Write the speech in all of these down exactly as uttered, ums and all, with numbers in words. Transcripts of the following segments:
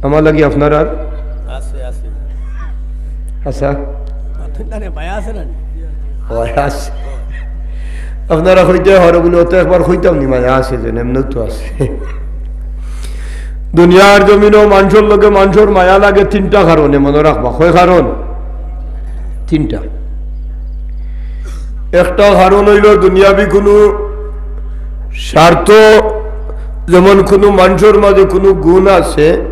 আমার লাগি আপনারার আছে, আছে। আচ্ছা। মাতইন না রে, মায়া আছে না নি? অয় আছে। আপনারা কইতা পারইন বুলে, অত একবার কইতাম নি, মায়া আছে যে, এমনেও তো আছে। দুনিয়ার জমিনো মানষর লগে মানষর মায়া লাগে তিনটা কারণে, মনো রাখবা। কয় কারণ? তিনটা। একটা কারণ অইলো দুনিয়াবি কুনু স্বার্থ, যেমন কুনু মানষর মাঝে কুনু গুণ আছে,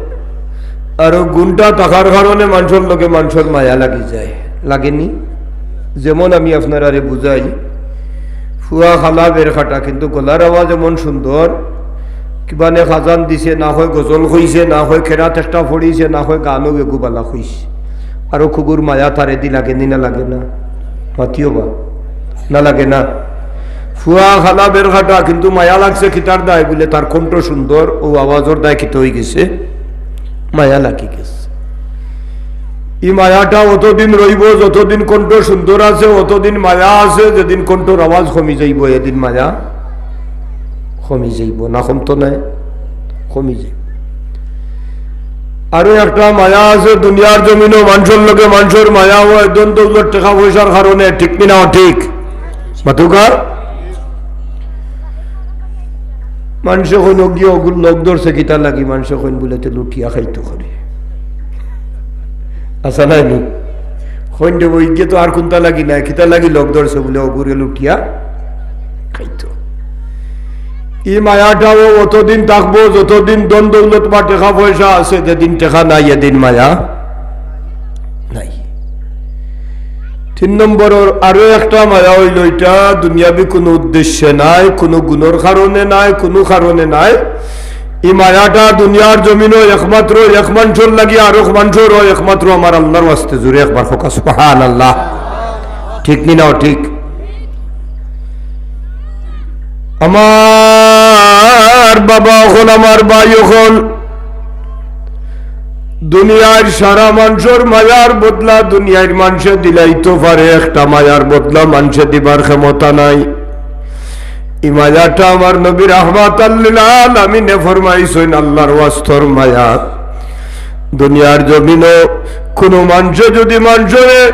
আর অউ গুণটা থাকার কারণে মানষর লগে মানষর মায়া লাগি যায়, লাগে নি? যেমন আমি আপনারারে বুঝাই, ফুয়া কালা বের কাটা, কিন্তু গলার আওয়াজ এমন সুন্দর, কিবানে খাজান দিছে, না কয় গজল কইছে, না কয় কেরাত একটা পড়িছে, না কয় গানও এগু বালা কইছে। আরো খুগুর মায়া তারেদি লাগে নি, না লাগে না? মাতিও বা, না লাগে না? ফুয়া কালা বের কাটা, কিন্তু মায়া লাগছে কিতার দায় বুলে, তার কণ্ঠ সুন্দর, অউ আওয়াজর দায় কিতা অইগেছে? মায়া লাগি গেছে। ই মায়াটা অতদিন রইবো, যতদিন কণ্ঠ সুন্দর আছে, অতদিন মায়া আছে। যেদিন কণ্ঠর আওয়াজ কমি যাইবো, এদিন মায়া কমি যাইবো, না কমতো নায়, কমি যাইবো। আরো একটা মায়া আছে, দুনিয়ার জমিনো মানষর লগে মানষর মায়া অয়, ধন দৌলত, টেকা পয়সার কারণে, ঠিক নি না অঠিক? মাতুক্কা? মানষে কইন, "অগিয়ে অগুর লগ ধরছে কিতার লাগি?" মানষে কইন বুলে, "তে লুটিয়া খাইতো করে।" আচ্ছা, নায় নি? কইন দে, "অগিয়ে তো আর কুনতা লাগি নায়, কিতার লাগি লগ ধরছে?" বুলে, "অগুরে লুটিয়া খাইতো।" ই মায়াটাও অতদিন থাকবো, যতদিন ধন দৌলত বা টেকা পয়সা আছে, যেদিন টেকা নাই, এদিন মায়া নাই। তিন নম্বরর আরো একটা মায়া অইলো, ইটা দুনিয়াবি কুনু উদ্দেশ্যে নায়, কুনু গুণর কারণে নায়, কুনু কারণে নায়। ই মায়াটা দুনিয়ার জমিনো একমাত্র এক মানষর লাগি, আরক মানষর অয়, একমাত্র আমার আল্লার ওয়াস্তে। জুরে একবার কউক্কা, সুবহানাল্লাহ। ঠিক নি না অঠিক? আমার বাবা অকল, আমার ভাই অকল, দুনিয়ার সারা মানষর মায়ার বদলা দুনিয়ার মানষে দিলাইতো পারে, একটা মায়ার বদলা মানষে দিবার ক্ষমতা নাই। ই মায়াটা আমার নবী রাহমাতাল লিল আলামিনে ফরমাইছইন, আল্লার ওয়াস্তর মায়া। দুনিয়ার জমিনো কুনু মানষে যুদি মানষরে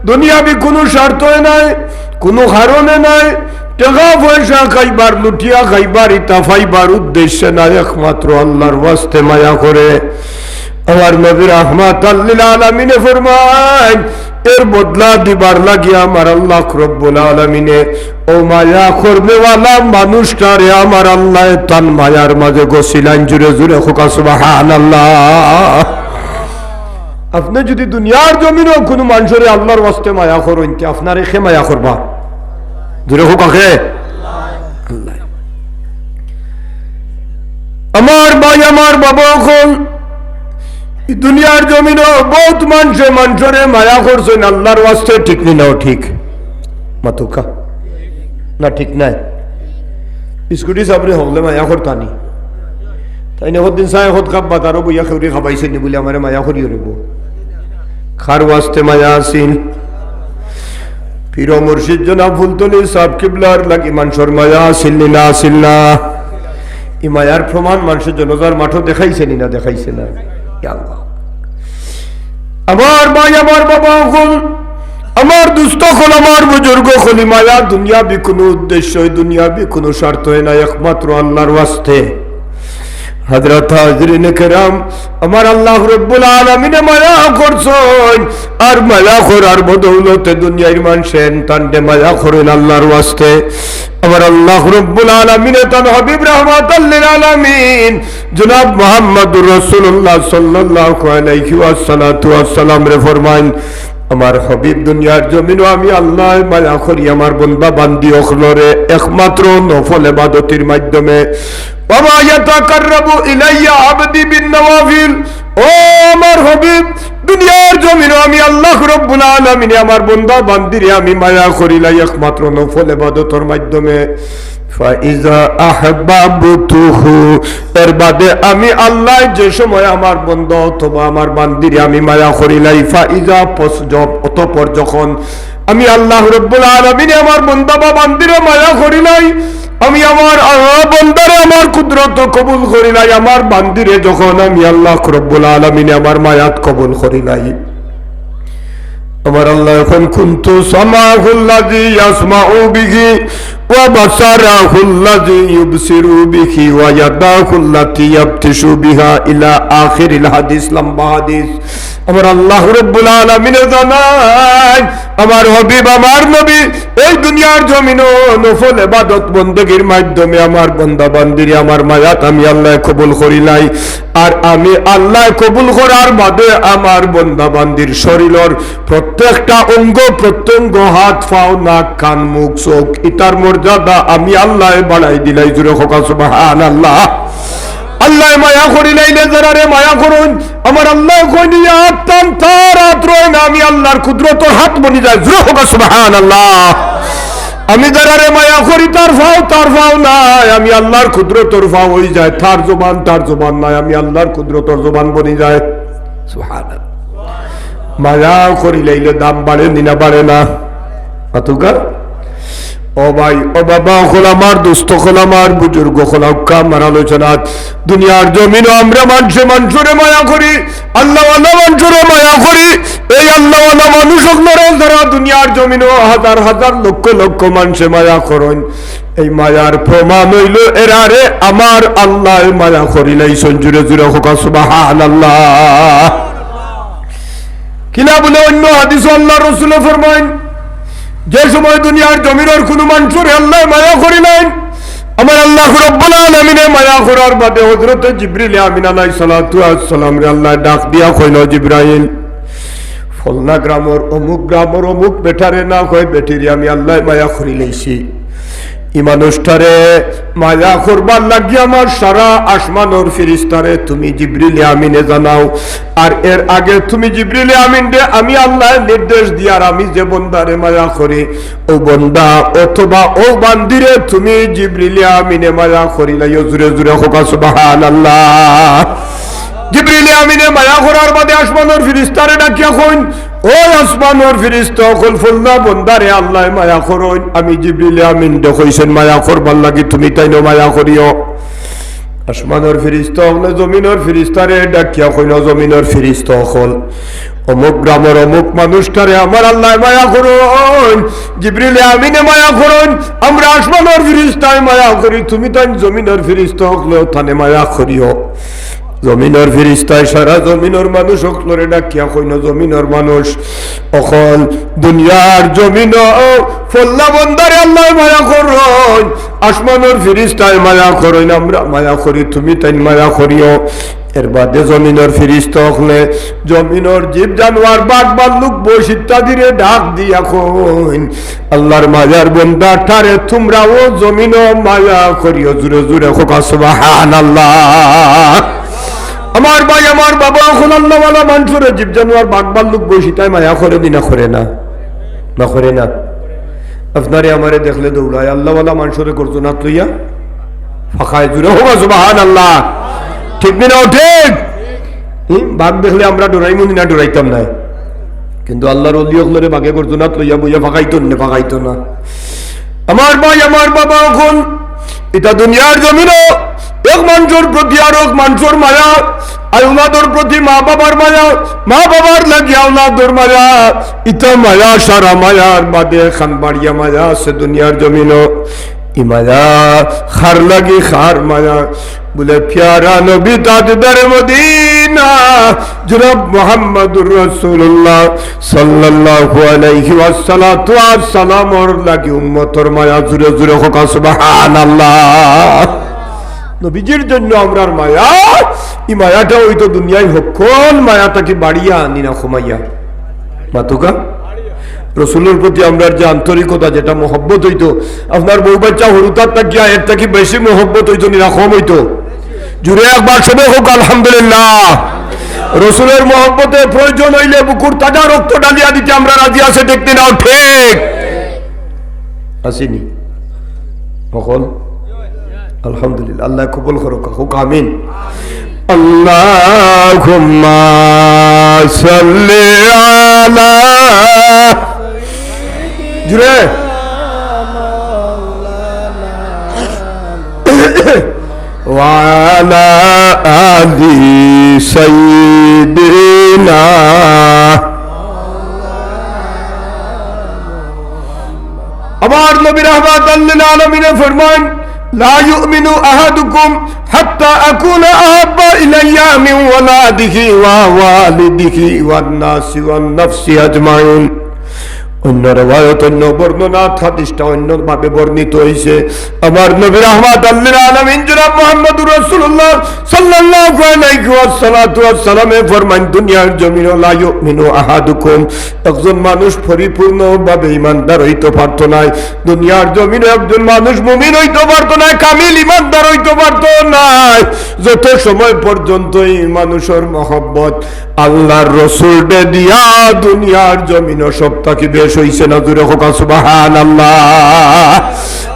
দুনিয়াবি কুনু স্বার্থে নায়, কুনু কারণে নায়, টেকা পয়সা খাইবার, লুটিয়া খাইবার, ইতা পাইবার উদ্দেশ্যে নায়, একমাত্র আল্লার ওয়াস্তে মায়া করে। আমার নবী রাহমাতাল লিল আলামিনে ফরমাইন, এর বদলা দিবার লাগি আমার আল্লাহ রব্বুল আলামিনে অউ মায়া করনেওয়ালা মানুষটারে আমার আল্লায় তান মায়ার মাঝে গছিলাইন। জুরে জুরে কউক্কা, সুবহানাল্লাহ। আপনে যুদি দুনিয়ার জমিনো কুনু মানষরে আল্লার ওয়াস্তে মায়া করইন, তে আপনারে কে মায়া করবা? জুরে কউক্কা, কে? আল্লায়। আমার ভাই, আমার বাবা অকল, ই দুনিয়ার জমিনো বউত মানষে মানষরে মায়া করছইন আল্লার ওয়াস্তে, ঠিক নি না অঠিক? মাতুক্কা। না, ঠিক নায়। স্কুটি চাবরে হকলে মায়া করতা নি। তাইন একদিন চায় কত কাপ বাতারো বইয়া খেউরি খাবাইছে নি বুলে আমারে মায়া করিও রে বউ। কার ওয়াস্তে মায়া আছিল? পীর মুর্শিদ জনাব ফুলতলি সাব কিবলার লাগি মানষর মায়া আছিল নি না আছিল না? ই মায়ার প্রমাণ মানষে জনাজার মাঠো দেখাইছে নি না দেখাইছে না? ইয়া আল্লাহ। আমার ভাই, আমার বাবা অকল, আমার দুস্ত অকল, আমার বুজুর্গ অকল, ই মায়া দুনিয়াবি কুনু উদ্দেশ্যে, দুনিয়াবি কুনু স্বার্থে নায়, একমাত্র আল্লার ওয়াস্তে। হযরত হাজিরিনে কেরাম, আমার আল্লাহ রব্বুল আলামিনে মায়া করছইন, আর মায়া করার বদৌলতে দুনিয়ার মানষে এন তানরে মায়া করইন আল্লার ওয়াস্তে। আমার আল্লাহ রব্বুল আলামিনে তান হাবিব রাহমাতাল লিল আলামিন জনাব মুহাম্মদুর রাসূলুল্লাহ সাল্লাল্লাহু আলাইহি ওয়াসাল্লাতু ওয়াসসালামরে ফরমাইন, আমার হাবিব, দুনিয়ার জমিনো আমি আল্লায় মায়া করি আমার বন্দা বান্দি অকলরে একমাত্র নফল ইবাদতির মাধ্যমে। ওয়া মা ইয়াতাকাররাবু ইলাইয়া আবদি বিন নওয়াফিল। ও আমার হাবিব, দুনিয়ার জমিনো আমি আল্লাহ রব্বুল আলামিনে আমার বন্দা বান্দিরে আমি মায়া করিলাই একমাত্র নফল ইবাদতর মাধ্যমে। ফাইজা আহবাবতুহু, এর বাদে আমি আল্লায় যে সময় আমার বন্দা অথবা আমার বান্দিরে আমি মায়া করিলাই, ফাইজা, পস-, য-, অতঃপর যখন আমি আল্লাহ রব্বুল আলামিনে আমার বন্দা বা বান্দিরে মায়া করিলাই, আমি আমার, আহ, বন্দারে আমার কুদরত কবুল করিলাই, আমার বান্দিরে যখন আমি আল্লাহ রব্বুল আলামিনে আমার মায়াত কবুল করিলাই, আমার আল্লাহ এখন, "কুনতু সামাহুল্লাযী ইয়াসমাউ বিহি ওয়া বাসারাহুল্লাযী ইউবসিরু বিহি ওয়া ইয়াদাহুল্লাতী ইয়াবতিশু বিহা" ইলা আখিরিল হাদিস, লম্বা হাদিস। আমার আল্লাহ রব্বুল আলামিনে জানাইন, আমার হাবিব, আমার নবী, এই দুনিয়ার জমিনো নফল ইবাদত বন্দেগীর মাধ্যমে আমার বন্দা বান্দিরে আমার মায়াত আমি আল্লাহ কবুল করিলাই। আর আমি আল্লাহ কবুল করার বাদে আমার বন্দা বান্দির শরীরর প্রত্যেকটা অঙ্গ প্রত্যঙ্গ, হাত, পাও, নাক, কান, মুখ, চোখ, ইতার মর্যাদা আমি আল্লাহ বাড়াই দিলাই। জুরে কউক্কা সুবহানাল্লাহ। আল্লাহ মায়া করিলাইলে যারারে মায়া করইন, আমার আল্লাহ কইন, "ইয়া আত্তান তার আত রয় না, আমি আল্লাহর কুদরতর হাত বনি যায়।" জুরে কউক্কা সুবহানাল্লাহ। আমি যারারে মায়া করি, তার পাও, তার পাও নায়, আমি আল্লাহর কুদরতর পাও অই যায়। তার জবান, তার জবান নায়, আমি আল্লাহর কুদরতর জবান বনি যায়। সুবহানাল্লাহ। মায়া করিলাইলে দাম বাড়ে নি না বাড়ে না? মাতউক্কা। ও ভাই, ও বাবা অকল আমার, দোস্ত অকল আমার, বুজুর্গ অকল, আউক্কা আমার আলোচনাত। দুনিয়ার জমিনো আমরা মানষে মানষরে মায়া করি, আল্লাহওয়ালা মানষরে মায়া করি। এই আল্লাহওয়ালা মানুষ অকলরে যারা দুনিয়ার জমিনো হাজার হাজার লক্ষ লক্ষ মানষে মায়া করইন, এই মায়ার প্রমাণ অইলো এরারে আমার আল্লায় মায়া করিলাইছইন। জুরে জুরে কউক্কা সুবহানাল্লাহ। কিলা বুলে অইন্য হাদিসো আল্লাহর রসুলে ফরমাইন, যে সময় দুনিয়ার জমিনর কুনু মানষরে আল্লায় মায়া করিলাইন, আমার আল্লাহ রব্বুল আলামিনে মায়া করার বাদে হযরতে জিবরিল আমিন আলাইহিস সালাতু ওয়াস সালামরে আল্লায় ডাক দিয়া কইন, "জিবরাইল, ফলনা গ্রামর অমুক গ্রামর অমুক বেটারে না কয় বেটিরে আমি আল্লায় মায়া করিলাইছি।" ই মানুষটারে মায়া করবার লাগি আমার সারা আসমানর ফিরিস্তারে তুমি জিবরিল আমিনে জানাও। আর এর আগে তুমি জিবরিল আমিনরে আমি আল্লায় নির্দেশ দিয়ার আমি যে বন্দারে মায়া করি, অউ বন্দা অথবা অউ বান্দিরে তুমি জিবরিল আমিনে মায়া করিলাইও। জুরে জুরে কউক্কা সুবহানাল্লাহ। জিবরিল আমিনে মায়া করার বাদে আসমানর ফিরিস্তারে ডাকিয়া কইন, "ও আসমানর ফিরিস্তা অকল, ফলনা বন্দারে আল্লায় মায়া করইন।" আমি জিবরিল আমিনরে কইছইন মায়া করবার লাগি, তুমি তাইনও মায়া করিও। আসমানর ফিরিস্তা অকলে জমিনর ফিরিস্তারে ডাকিয়া কইন, "ও জমিনর ফিরিস্তা অকল, অমুক গ্রামর অমুক মানুষটারে আমার আল্লায় মায়া করইন, জিবরিল আমিনে মায়া করইন, আমরা আসমানর ফিরিস্তায় মায়া করি, তুমি তাইন জমিনর ফিরিস্তা অকলেও তানে মায়া করিও।" জমিনর ফিরিস্তায় সারা জমিনর মানুষ অকলরে ডাকিয়া কইন, "জমিনর মানুষ অকল, দুনিয়ার জমিনো ফলনা বন্দারে আল্লায় মায়া করইন, আসমানর ফিরিস্তায় মায়া করইন, আমরা মায়া করি, তুমি তাইন মায়া করিও।" এর বাদে জমিনর ফিরিস্তা অকলে জমিনর জীব জানোয়ার, বাঘ, ভাল্লুক, বইষ ইত্যাদিরে ডাক দিয়া কইন, "আল্লাহর মায়ার বন্দা তারে তুমরাও জমিনো মায়া করিও।" জুরে জুরে কউক্কা সুবহানাল্লাহ। আমার ভাই, আমার বাবা অকল, আল্লাহওয়ালা মানষরে জীব জানোয়ার, বাঘ, ভাল্লুক, বইষ ইতায় মায়া করে নি না করে না? না করে না? আপনারে আমারে দেখলে দৌড়ায়, আল্লাহওয়ালা মানষরে গর্জনাত লইয়া ফাকায়। জুরে কউক্কা সুবহানাল্লাহ। ঠিক নি না? ঠিক? হুম, বাঘ দেখলে আমরা ডরাইমু নি না? ডরাইতাম নায়। কিন্তু আল্লাহর ওলি অকলরে বাঘে গর্জনাত লইয়া বইয়া ফাকাইতো নি? ফাকাইতো না। আমার ভাই, আমার বাবা অকল, ইতা দুনিয়ার জমিনো এক মানষর প্রতি আরক মানষর মায়া, আওলাদর প্রতি মা বাবার মায়া, মা বাবার লাগি আওলাদর মায়া, ইতা মায়া সারা মায়ার বাদে খান বাড়িয়া মায়া আছে দুনিয়ার জমিনো। ই মায়া খার লাগি, খার মায়া? বুলে, পিয়ারা নবী তাজদারে মদিনা জনাব মুহাম্মাদুর রাসূলুল্লাহ সাল্লাল্লাহু আলাইহি ওয়াসাল্লাতু ওয়াসসালামর লাগি উম্মতর মায়া। জুরে জুরে কউক্কা সুবহানাল্লাহ। নবীজির জন্য আমরার মায়া, ই মায়াটা অইতো দুনিয়ার হকল মায়া থাকি বাড়িয়া নি না কমাইয়া? মাতউক্কা। রসুলর প্রতি আমরার যে আন্তরিকতা, যেটা মহব্বত অইতো, আপনার বউ বাচ্চা হুরুতার থাকিয়া এর থাকি বেশি মহব্বত অইতো নি না কম অইতো? জুরে একবার সবে কউক্কা আলহামদুলিল্লাহ। রসুলর মহব্বতে প্রয়োজন অইলে বুকুর তাজা রক্ত ঢালিয়া দিতে আমরা রাজি আছি, ঠিক নি না? ঠিক আছি নি? অকল আলহামদুলিল্লাহ। আল্লায় কবুল করউক্কা, কউক্কা আমিন। আল্লাহুম্মা সাল্লি আলা, জুরে। وعلى آل سيدنا। আমার নবী রাহমাতাল লিল আলামিনে ফরমান, لا يؤمن أحدكم حتى أكون أحب إليه من ولده ووالده والناس والنفس أجمعين। অন্য রেওয়ায়ত, অন্য বর্ণনাত হাদিসটা অন্যভাবে বর্ণিত হইছে। আমার নবী রাহমাতাল লিল আলামিন জনাব মুহাম্মদুর রাসূলুল্লাহ সাল্লাল্লাহু আলাইহি ওয়াসাল্লাতু ওয়াসসালামে ফরমাইন, দুনিয়ার জমিনো لا يؤمن أحدكم, একজন মানুষ পরিপূর্ণভাবে ইমানদার হইতে পারতো নায়। দুনিয়ার জমিনো একজন মানুষ মুমিন হইতে পারতো নায়, কামিল ইমানদার হইতে পারতো নায়, যত সময় পর্যন্ত এই মানুষের মহব্বত আল্লাহর রসুলরে দিয়া দুনিয়ার জমিনো সব থাকি বেশ হইছে না। জুরে কউক্কা সুবহানাল্লাহ।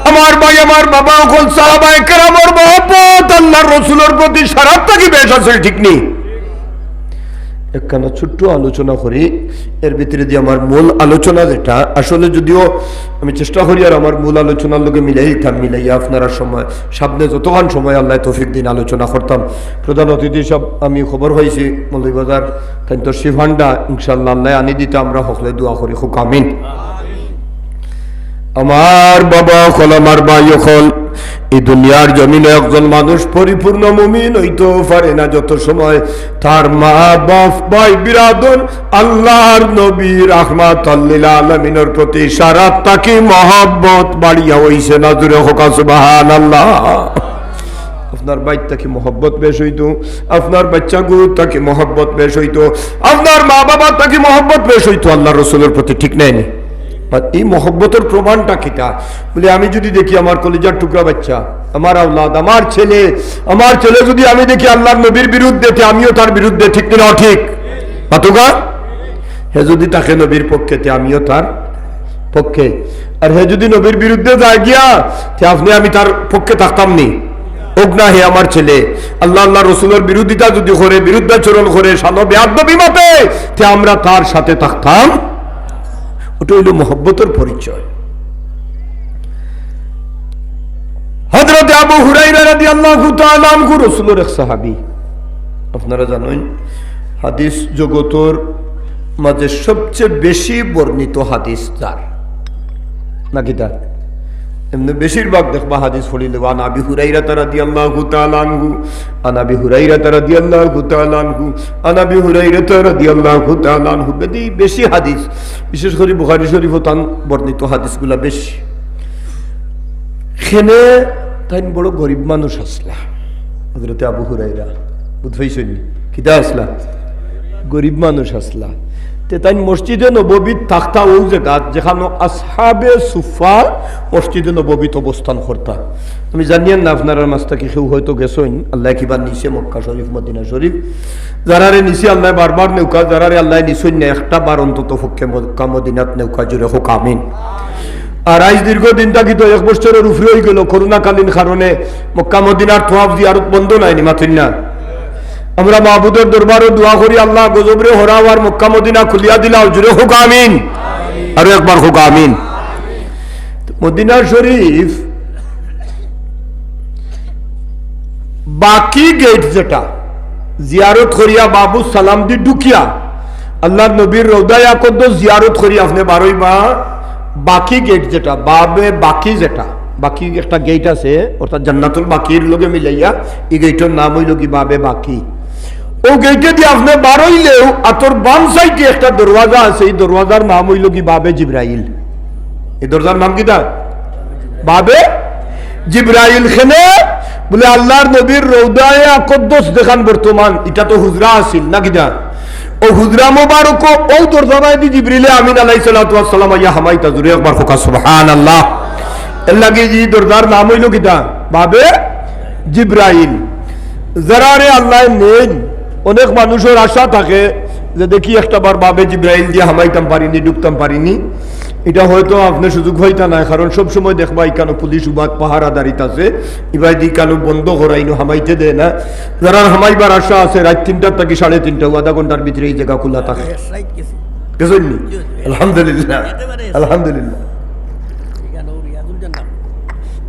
আমার ভাই, আমার বাবা অকল, সাহাবায়ে কেরামর মহব্বত আল্লাহর রসুলর প্রতি সারার থাকি বেশ আছে, ঠিক নি? একখানা ছোট্ট আলোচনা করি, এর ভিতরে দিয়া আমার মূল আলোচনা যেটা, আসলে যদিও আমি চেষ্টা করি আর আমার মূল আলোচনার লগে মিলাই দিতাম, মিলাইয়া আপনারা সময়, সামনে যতক্ষণ সময় আল্লাহ তৌফিক দিন আলোচনা করতাম। প্রধান অতিথি সাহেব, আমি খবর পাইছি মৌলভীবাজার, তাইন তশরিফ আনরা, ইনশাআল্লাহ আল্লাহ আনি দিতা, আমরা হকলে দোয়া করি, কউক্কা আমিন। আমার বাবা অকল, আমার ভাই অকল, এই দুনিয়ার জমিনে একজন মানুষ পরিপূর্ণ মুমিন হইতেও পারে না, যত সময় তার মা বাপ, ভাই বিরাদর, আল্লাহর নবী রাহমাতাল লিল আলামিনর প্রতি সারার থাকি মহব্বত বাড়িয়া হইছে না। জুরে কউক্কা সুবহানাল্লাহ। আপনার ভাইর থাকি মহব্বত বেশ হইতো, আপনার বাচ্চাগুর থাকি মহব্বত বেশ হইতো, আপনার মা বাবার থাকি মহব্বত বেশ হইতো আল্লাহর রসুলর প্রতি, ঠিক নায় নি? আর এই মহব্বতর প্রমাণটা কিতা? বলে, আমি যদি দেখি আমার কলিজার টুকরা বাচ্চা, আমার আওলাদ, আমার ছেলে, আমার ছেলে যদি আমি দেখি আল্লাহর নবীর বিরুদ্ধে, তে আমিও তার বিরুদ্ধে, ঠিক কিনা? ঠিক। মাতউক্কা? হে যদি থাকে নবীর পক্ষে, তে আমিও তার পক্ষে। আর হে যদি নবীর বিরুদ্ধে যায় গিয়া, তে আপনে আমি তার পক্ষে থাকতাম নি? অউক না হে আমার ছেলে, আল্লাহ, আল্লাহর রসুলর বিরোধিতা যদি করে, বিরুদ্ধাচরণ করে, শানো বেয়াদবি মাতে, তে আমরা তার সাথে থাকতাম। ওটা হইল মহব্বতর পরিচয়। হযরত আবু হুরাইরা রাদিয়াল্লাহু তাআলা আনহু রসুলর এক সাহাবী। আপনারা জানইন, হাদিস জগতর মাঝে সবচেয়ে বেশি বর্ণিত হাদিস যার, নাকি তার? এমনি বেশিরভাগ দেখবা হাদিস পড়িলে, عن أبي هريرة رضي الله تعالى عنه، عن أبي هريرة رضي الله تعالى عنه، عن أبي هريرة رضي الله تعالى عنه। বেদি-, বেশি হাদিস, বিশেষ করি বুখারী শরীফো তান বর্ণিত হাদিসগুলা বেশি। খেনে তাইন বড় গরিব মানুষ আছলা, হযরতে আবু হুরাইরা, বুঝ পাইছইন নি? কিতা আছলা? গরিব মানুষ আছলা। তে তাইন মসজিদে নববীত থাকতা, অউ জাগাত যেখানো আসহাবে সুফা মসজিদে নববীত অবস্থান করতা। আমি জানিয়ার না আপনারার মাঝ থাকি কেউ হয়তো গেছইন, আল্লায় কিবা নিছে মক্কা শরীফ, মদিনা শরীফ, যারারে নিছে আল্লায় বারবার নেউক্কা, যারারে আল্লায় নিছইন না, একটা বার অন্তত পক্ষে মক্কা মদিনাত নেউক্কা, জুরে কউক্কা আমিন। আর আইজ দীর্ঘদিন থাকি তো এক বছরর উপরে অইগেলো করোনাকালীন কারণে মক্কা মদিনার তওয়াফ জিয়ারত বন্ধ নায় নি, মাতইন না? আমরা মাবুদর দরবারো দোয়া করি, আল্লাহ গজবরে হরাও আর মক্কা মদিনা খুলিয়া দিলাও, জুরে কউক্কা আমিন। আরো একবার কউক্কা আমিন। মদিনা শরীফ বাকি গেইট যেটা, জিয়ারত করিয়া বাবু সালাম দি ঢুকিয়া আল্লাহর নবীর রওদায়ে আকদ্দস জিয়ারত করি আপনে বারইবা, বাকি গেইট যেটা, বাবে বাকি যেটা, বাকি একটা গেইট আছে, অর্থাৎ জান্নাতুল বাকির লগে মিলাইয়া, এই গেইটর নাম অইলো কি বাবে বাকি। অউ গেইটে দি আপনে বারইলেউ আতর বাম সাইডে একটা দরওয়াজা আছে, এই দরওয়াজার নাম অইলো কি বাবে জিব্রাইল। এই দরজার নাম কিতা? বাবে জিব্রাইল। খেনে বুলে আল্লাহর নবীর রওদায়ে আকদ্দস যেখান বর্তমান, ইটা তো হুজরা আছিল, না কিতা? অউ হুজরা মোবারকো অউ দরজাবায়দি জিব্রাইলে আমিন আলাইহিস সালাতু ওয়াস সালাম আইয়া হামাইতা, জুরে একবার কউক্কা সুবহানাল্লাহ। এরলাগি ই দরজার নাম অইলো কিতা? বাবে জিব্রাইল। যারারে আল্লায় নেইন, অনেক মানুষর আশা থাকে যে দেখি একটা বার বাবে জিব্রাইল দিয়া হামাইতাম পারিনি, ঢুকতাম পারিনি। ইটা হয়তো আপনে সুযোগ পাইতা নায়, কারণ সব সময় দেখবা ইকানো পুলিশ উবাত পাহারাদারিত আছে, ইবায়দি ইকানো বন্ধ করাইনো হামাইতে দেয় না। যারার হামাইবার আশা আছে, রাইত তিনটার থাকি সাড়ে তিনটা, আধা ঘন্টার ভিতরে ই জাগা খোলা থাকে। গেছইন নি? আলহামদুলিল্লাহ, আলহামদুলিল্লাহ।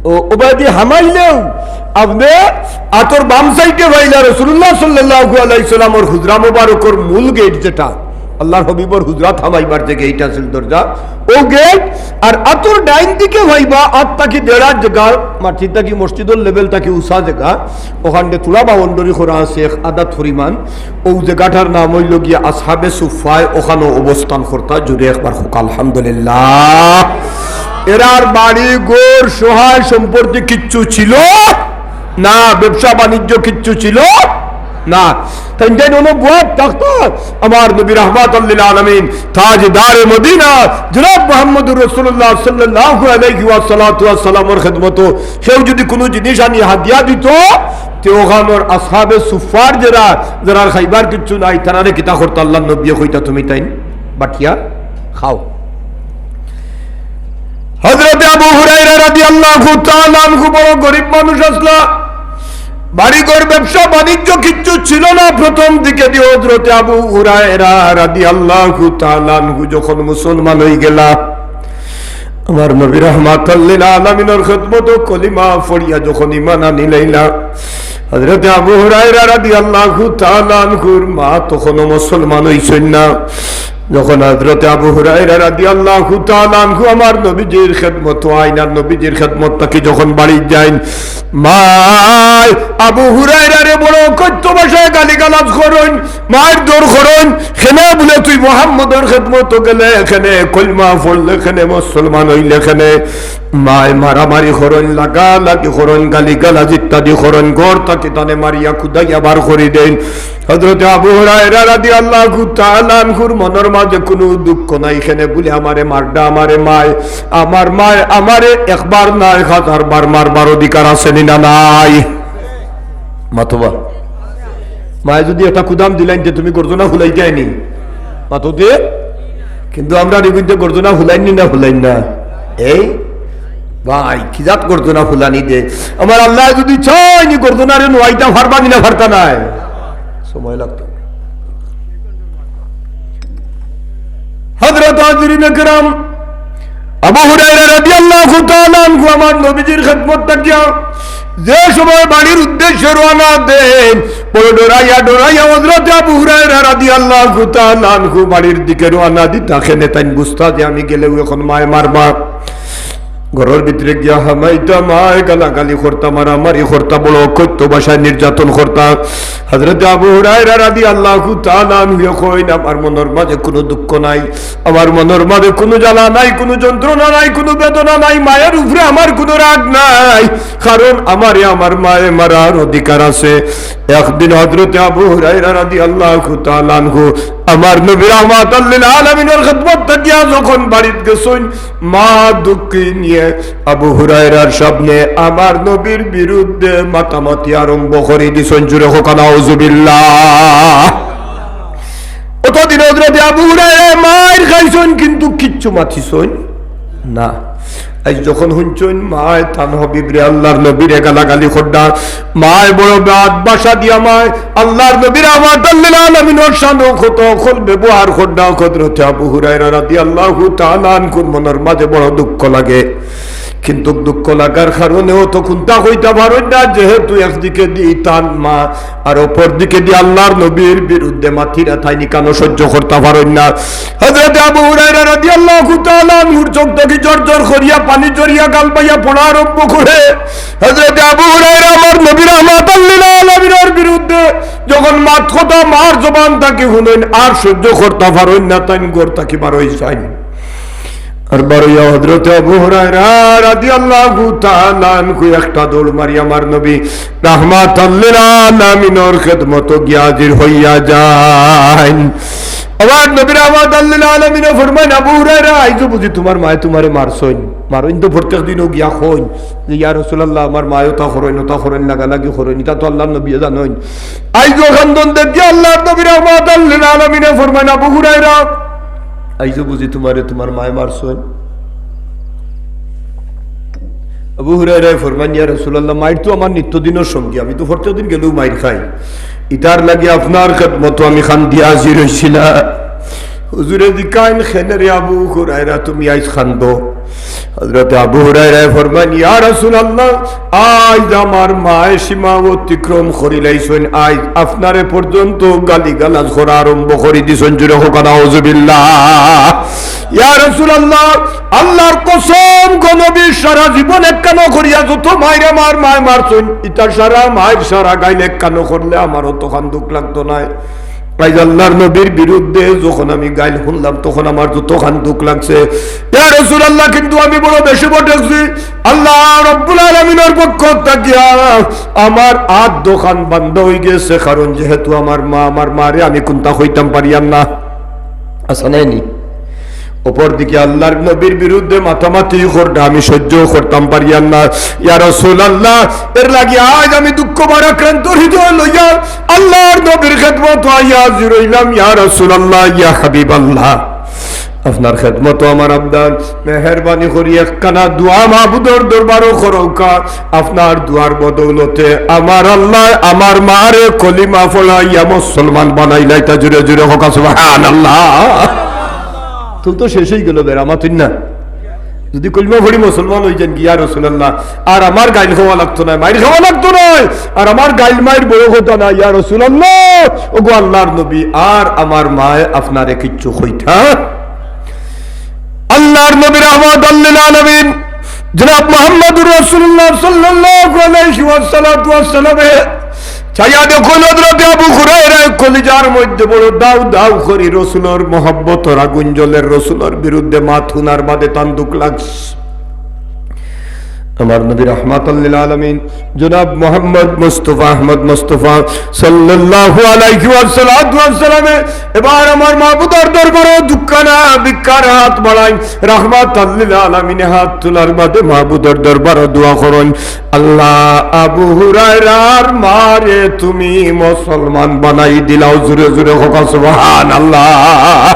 ও, ওবায়দি হামাইলেও আপনে আতর বাম সাইডে পাইলা রাসূলুল্লাহ সাল্লাল্লাহু আলাইহি সাল্লামর হুজরা মোবারকর মূল গেট যেটা, আল্লাহর হাবিবর হুজরাত হামাইবার যে গেট আছিল দরজা, ও গেট। আর আতর ডাইন দিকে পাইবা আত থাকি দেড় আত জাগা, মাটি থাকি মসজিদর লেভেল থাকি উঁচা জাগা, ওখানে থুড়া বাউন্ডারি করা আছে এক আদাত পরিমাণ। ও জাগাটার নাম অইল গিয়া আসহাবে সুফায়, ওখানো অবস্থান করতা। জুরে একবার কউক্কা আলহামদুলিল্লাহ। এরার বাড়ি ঘর সহায় সম্পত্তি কিচ্ছু ছিল না, ব্যবসা বাণিজ্য কিচ্ছু ছিল না। তাইন তাইন অনো বওয়াত থাকতা, আমার নবী রাহমাতাল লিল আলামিন, তাজদারে মদিনা, জনাব মুহাম্মদুর রাসূলুল্লাহ সাল্লাল্লাহু আলাইহি ওয়া সাল্লাতু ওয়া সাল্লামর খেদমতো কেউ যদি কুনু জিনিস আনি হাদিয়া দিত, তে ওখানোর আসহাবে সুফার যেরা, যেরার খাইবার কিচ্ছু নাই, তারারে কিতা করতা আল্লাহর নবীয়ে কইতা, "তুমি তাইন বাটিয়া খাও।" হযরতে আবু হুরায়রা রাদিয়াল্লাহু তাআলা আনহু বড় গরিব মানুষ আছলা, বাড়িঘর ব্যবসা বাণিজ্য কিচ্ছু ছিল না। প্রথম দিকে দি হযরতে আবু হুরায়রা রাদিয়াল্লাহু তাআলা আনহু যখন মুসলমান অইগেলা, আমার নবী রাহমাতাল লিল আলামিনর খেদমতো কলিমা পড়িয়া যখন ঈমান আনিলাইলা, হযরতে আবু হুরায়রা রাদিয়াল্লাহু তাআলা আনহুর মা তখনও মুসলমান অইছইন না। যখন হযরতে আবু হুরায়রা রাদিয়াল্লাহু তাআলা আনহু আমার নবীজির খেদমতো আইন আর নবীজির খেদমত থাকি যখন বাড়িত যাইন, মায় আবু হুরায়রারে বড় অকথ্য ভাষায় গালিগালাজ করইন, মারধর করইন, "কেনে বুলে তুই মুহাম্মদর খেদমতো গেলে কেনে, কলিমা পড়লে কেনে, মুসলমান অইলে কেনে?" মায় মারামারি করইন, লাগালাগি করইন, গালিগালাজ ইত্যাদি করইন, ঘর থাকি তানে মারিয়া কুদাইয়া বার করি দেইন। হযরতে আবু হুরায়রা রাদিয়াল্লাহু তাআলা আনহুর মনর মাঝে কুনু দুঃখ নাই, কেনে বুলে আমারে মারডা, আমারে মায়, আমার মায় আমারে একবার নায় হাজার বার মারবার অধিকার আছে নি না নাই? মাতবা। মায় যদি একটা কুদাম দিলাইন, তে তুমি গর্দনা ফুলাইতায় নি? মাতো দে। কিন্তু আমরার ইগুইন্তে গর্দনা ফুলাইন নি না ফুলাইন না? এই ভাই, কি জাত গর্দনা ফুলানি দে। আমার আল্লায় যদি চাইন, ই গর্দনারে নুয়াইতা পারবা নি না পারতা নায়? সময় লাগতো। হযরত হাজিরিনে কেরাম, আবু হুরায়রা রাদিয়াল্লাহু তাআলা আনহু আমার নবীজির খেদমত থাকিয়া যে সময় বাড়ির উদ্দেশ্যে রওয়ানা দেইন, বড় ডরাইয়া ডরাইয়া হযরত আবু হুরায়রা রাদিয়াল্লাহু তাআলা আনহু বাড়ির দিকে রওয়ানা দিতা। কেনে তাইন বুঝতা যে আমি গেলেউ এখন মায় মারবা। ঘরর ভিতরে গিয়া হামাইতা, মায় গালাগালি করতা, মারামারি করতা, বড় অকথ্য ভাষায় নির্যাতন করতা। হযরতে আবু হুরায়রা রাদিয়াল্লাহু তাআলা আনহু কইন, "আমার মনর মাঝে কুনু দুঃখ নাই, আমার মনর মাঝে কুনু জ্বালা নাই, কুনু যন্ত্রণা নাই, কুনু বেদনা নাই, মায়ের উপরে আমার কুনু রাগ নাই, কারণ আমারে আমার মায়ে মারার অধিকার আছে।" একদিন হযরতে আবু হুরায়রা রাদিয়াল্লাহু তাআলা আনহু আমার নবী রাহমাতাল লিল আলামিনর খেদমত থাকিয়া যখন বাড়িত গেছইন, মা দুঃখী নিয়ে আবু হুরায়রার সামনে আমার নবীর বিরুদ্ধে মাতামাতি আরম্ভ করি দিছইন। জুরে কউক্কা নাউজুবিল্লাহ। অতদিন হযরতে আবু হুরায়রা মাইর খাইছইন, কিন্তু কিচ্ছু মাতিছইন না। আইজ যখন হুনছইন মায় তান হাবিবরে, আল্লাহর নবীরে গালাগালি কররা, মায় বড় বাদ ভাষা দিয়া মায় আল্লাহর নবীর আমার আল্লাহ আলামিনর শানো কত অকল ব্যবহার কররা, হযরতে আবু হুরায়রা রাদিয়াল্লাহু তাআলা আনহুর মনর মাঝে বড় দুঃখ লাগে। কিন্তু দুঃখ লাগার কারণেও তো কুন্তা কইতা পারইন না, যেহেতু একদিকে দি তান মা আর অপর দিকে দি আল্লাহর নবীর বিরুদ্ধে মাতিরা, তাইন ইখানও সহ্য করতা পারইন না। হযরতে আবু হুরায়রা রাদিয়াল্লাহু তাআলা আনহুর চোখ থাকি ঝরঝর করিয়া পানি ঝরিয়া গাল বাইয়া পড়া আরম্ভ করে। হযরতে আবু হুরায়রা আমার নবী রাহমাতাল লিল আলামিনর বিরুদ্ধে যখন মাত কথা মার জবান থাকি হুনইন, আর সহ্য করতা পারইন না, তাইন ঘর থাকি বার অই যাইন। আর বার অইয়া হযরতে আবু হুরায়রা রাদিয়াল্লাহু তাআলা আনহু একটা দৌড় মারি আমার নবী রাহমাতাল লিল আলামিনর খেদমতো গিয়া হাজির অইয়া যাইন। আমার নবী রাহমাতাল লিল আলামিনে ফরমাইন, "আবু হুরায়রা, আইজও বুঝি তুমার মায়ে তুমারে মারছইন?" মারইন তো প্রত্যেক দিনও গিয়া কইন যে, "ইয়া রাসূলুল্লাহ, আমার মায়ে অতা করইন, অতা করইন, লাগালাগি করইন, ইতা তো আল্লাহর নবীয়ে জানইন।" আইজও কান্দন দেখিয়া আল্লাহর নবী রাহমাতাল লিল আলামিনে ফরমাইন, "আবু হুরায়রা, আইজও বুঝি তুমারে তুমার মায়ে মারছইন?" আবু হুরায়রায় ফরমাইন, "ইয়া রাসূলুল্লাহ, মাইর তো আমার নিত্যদিনর সঙ্গী, আমি তো প্রত্যেক দিন গেলেও মাইর খাই, ইতার লাগি আপনার খেদমতো আমি কান্দিয়া হাজির অইছিলাম।" হুজুরে জিকাইন, "কেনে রে আবু হুরায়রা, তুমি আইজ কান্দো?" হযরতে আবু হুরায়রায় ফরমাইন, "ইয়া রাসূলুল্লাহ, আইজ আমার মায়ে সীমা অতিক্রম করিলাইছইন, আইজ আপনারে পর্যন্ত গালিগালাজ করা আরম্ভ করি দিছইন।" জুরে কউক্কা, "নাউজুবিল্লাহ।" ইয়া রাসূলুল্লাহ, আল্লাহর কসম, গো নবী, সারা জীবন একখানো করিয়া যত মাইর আমার মায়ে মারছইন, ইতা সারা মাইর সারা গাইল একখানো করলে আমার অতখান দুখ লাগতো নায়। আইজ আল্লাহর নবীর বিরুদ্ধে যখন আমি গাইল হুনলাম, তখন আমার যতখান দুখ লাগছে। ইয়া রাসূলুল্লাহ, কিন্তু আমি বড় বেশি ভটকছি। আল্লাহ রাব্বুল আলামিনর পক্ষ থাকিয়া আমার আত দুখান বান্ধা অইগেছে, কারণ যেহেতু আমার মা, আমার মারে আমি কুন্তা কইতাম পারিয়ার না। আছে নায়নি? অপর দিকে আল্লাহর নবীর বিরুদ্ধে মাতামাতি কররা আমি সহ্য করতাম পারিয়ার না। ইয়া রাসূলুল্লাহ, এর লাগি আইজ আমি দুঃখ ভারাক্রান্ত হৃদয় লইয়া আল্লাহর নবীর খেদমতো আইয়া হাজির অইলাম। ইয়া রাসূলুল্লাহ, ইয়া হাবিবাল্লাহ, আপনার খেদমতো আমার আবদার, মেহেরবানি করি একখানা দোয়া মাবুদর দরবারো করউক্কা। আপনার দোয়ার বদৌলতে আমার আল্লায় আমার মারে কলিমা পড়াইয়া মুসলমান বানাইলাইতা। জুরে জুরে কউক্কা সুবহানাল্লাহ। তুই তো শেষ অইগেলো বেড়া, মাতুন না। যদি কলিমা পড়ি মুসলমান অইযাইন গি, ইয়া রাসূলুল্লাহ, আর আমার গাইল খাওয়া লাগতো নায়, মাইর খাওয়া লাগতো নায়, আর আমার গাইল মাইর বড় কথা নায়, ইয়া রাসূলুল্লাহ, ওগো আল্লাহর নবী, আর আমার মায়ে আপনারে কিচ্ছু কইতা আল্লাহর নবী রাহমাতাল লিল আলামিন জনাব মুহাম্মাদুর রাসূলুল্লাহ সাল্লাল্লাহু আলাইহি ওয়াসাল্লাতু ওয়াসসালামে চাইয়া দেখইন হযরতে আবু হুরায়রার কলিজার মধ্যে বড় দাউ দাউ করি রসুলর মহব্বতর আগুন জ্বলের, রসুলর বিরুদ্ধে মাত হুনার বাদে তান দুখ লাগছে। আমার নবী রাহমাতাল লিল আলামিন জনাব মুহাম্মদ মুস্তাফা আহমদ মুস্তাফা সাল্লাল্লাহু আলাইহি ওয়াসাল্লাতু ওয়াসসালামে এবার আমার মাবুদর দরবারো দুখানা ভিক্ষার আত বাড়াইন, রাহমাতাল লিল আলামিনে আত তুলার বাদে মাবুদর দরবারো দোয়া করইন, "আল্লাহ, আবু হুরায়রার মারে তুমি মুসলমান বানাই দিলাও।" জুরে জুরে কউক্কা সুবহানাল্লাহ।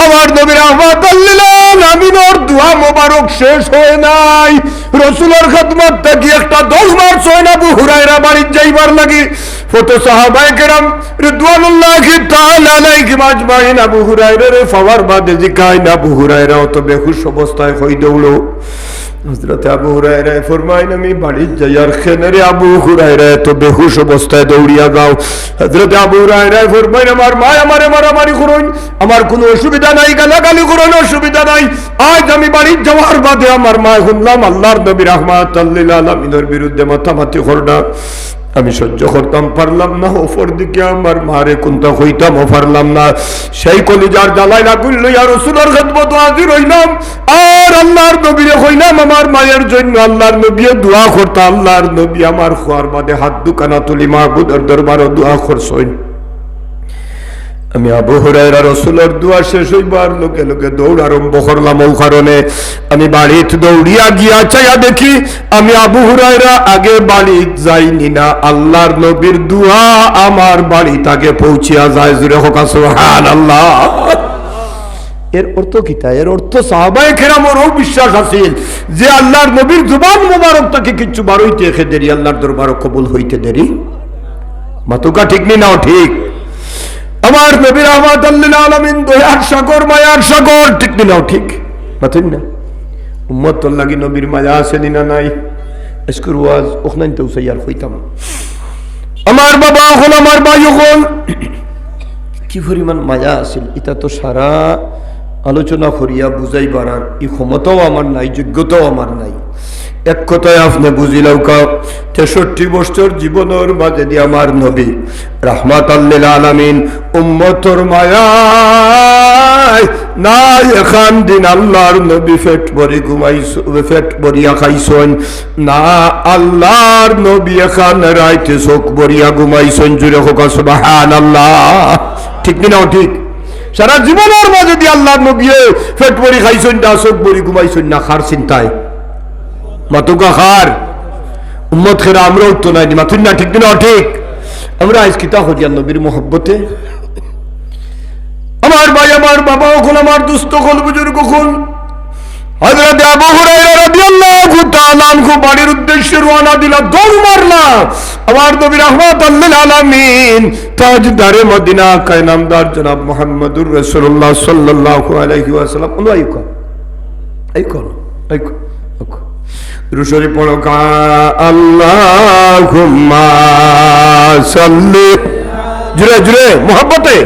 আমার নবী রাহমাতাল লিল আলামিনর দোয়া মোবারক শেষ অয় নাই। রসুলর খেদমত থাকি একটা দৌড় মারছইন, আবু হুরায়রা বাড়িত যাইবার লাগি। পথো সাহাবায়ে কেরাম রিদওয়ানুল্লাহি তাআলা আলাইহিম আজমাইন আবু হুরায়রারে পাওয়ার বাদে জিকাইন, "আবু হুরায়রা, অত বেহুশ অবস্থায় কই দৌড়ো?" হযরতে আবু হুরায়রায় ফরমাইন, "আমি বাড়িত যাইয়ার কেনে রে আবু হুরায়রা, অত বেহুশ অবস্থায় দৌড়িয়া যাও?" হযরতে আবু হুরায়রায় ফরমাইন, "আমার মায় আমারে মারামারি করইন, আমার কুনু অসুবিধা নাই, গালাগালি করইন, অসুবিধা নাই। আইজ আমি বাড়িত যাওয়ার বাদে আমার মায় হুনলাম আল্লাহর নবী রাহমাতাল লিল আলামিনর বিরুদ্ধে মাতামাতি কররা। আমি সহ্য করতাম পারলাম না, অপর দিকে আমার মারে কুন্তা কইতামও পারলাম না। সেই কলিজার জ্বালায় আগুন লইয়া রসুলর খেদমতো হাজির অইলাম, আর আল্লাহর নবীরে কইলাম আমার মায়ের জন্য।" আল্লাহর নবীয়ে দোয়া করতা, আল্লাহর নবী আমার কওয়ার বাদে আত দুখানা তুলি মাবুদর দরবারো দোয়া করছইন। আমি আবু হুরায়রা রসুলর দোয়া শেষ অইবার লগে লগে দৌড় আরম্ভ করলাম। অউ কারণে আমি বাড়িত দৌড়িয়া গিয়া চাইয়া দেখি, আমি আবু হুরায়রা আগে বাড়িত যাইনি না, আল্লাহর নবীর দোয়া আমার বাড়িত আগে পৌঁছিয়া যায়। জুরে কউক্কা সুবহানাল্লাহ। এর অর্থ কিতা? এর অর্থ সাহাবায়ে কেরামর অউ বিশ্বাস আছিল যে আল্লাহর নবীর জুবান মোবারক থাকি কিচ্ছু বারইতে একে দেরি, আল্লাহর দরবারো কবুল অইতে দেরি। মাতুক্কা ঠিক নি না অঠিক? আমার নবী রাহমাতাল লিল আলামিন দয়ার সাগর, মায়ার সাগর, ঠিক নি না অঠিক? মাতুন না। উম্মতর লাগি নবীর মায়া আছে নি না নাই? আইজকুর ওয়াজ অখানইন তো উসাইয়ার কইতাম। আমার বাবা অকল, আমার ভাই অকল, কি পরিমাণ মায়া আছিল, ইতা তো সারা আলোচনা করিয়া বুঝাইবার আর ই ক্ষমতাও আমার নাই, যোগ্যতাও আমার নাই। এক কথায় আপনে বুঝিলাউক্কা, তেষট্টি বছর জীবনর মাঝেদি আমার নবী রাহমাতাল লিল আলামিন উম্মতর মায়ায় না একখান দিন আল্লাহর নবী পেট ভরি ঘুমাইছ-, পেট ভরিয়া খাইছইন, না আল্লাহর নবী একখান রাইতে চউখ ভরিয়া ঘুমাইছইন। জুরে কউক্কা সুবহানাল্লাহ। ঠিক নি না অঠিক? সারা জীবনর মাঝেদি আল্লাহর নবীয়ে পেট ভরি খাইছইন না, চউখ ভরি ঘুমাইছইন না, কার চিন্তায়? মাতুক্কা কার? উম্মত কেরামর তো নায়নি, মাতুন না, ঠিক নি না অঠিক? আমরা আইজ কিতা করিয়ার নবীর মহব্বতে? আমার ভাই, আমার বাবা অকল, আমার দোস্ত অকল, বুজুর্গ অকল, হযরত আবু হুরায়রা রাদিয়াল্লাহু তাআলা আনহু বাড়ির উদ্দেশ্যে রওয়ানা দিলা, দৌড় মারলা। আমার নবী রাহমাতাল লিল আলামিন, তাজদারে মদিনা, আকায়ে নামদার জনাব মুহাম্মাদুর রাসূলুল্লাহ সাল্লাল্লাহু আলাইহি ওয়াসাল্লাম। উনি আইউক্কা, আইউক্কা। এক, এক। দুরূদ শরীফ পড়ো কা, আল্লাহুম্মা সাল্লি। জুরে, জুরে, মহব্বতে।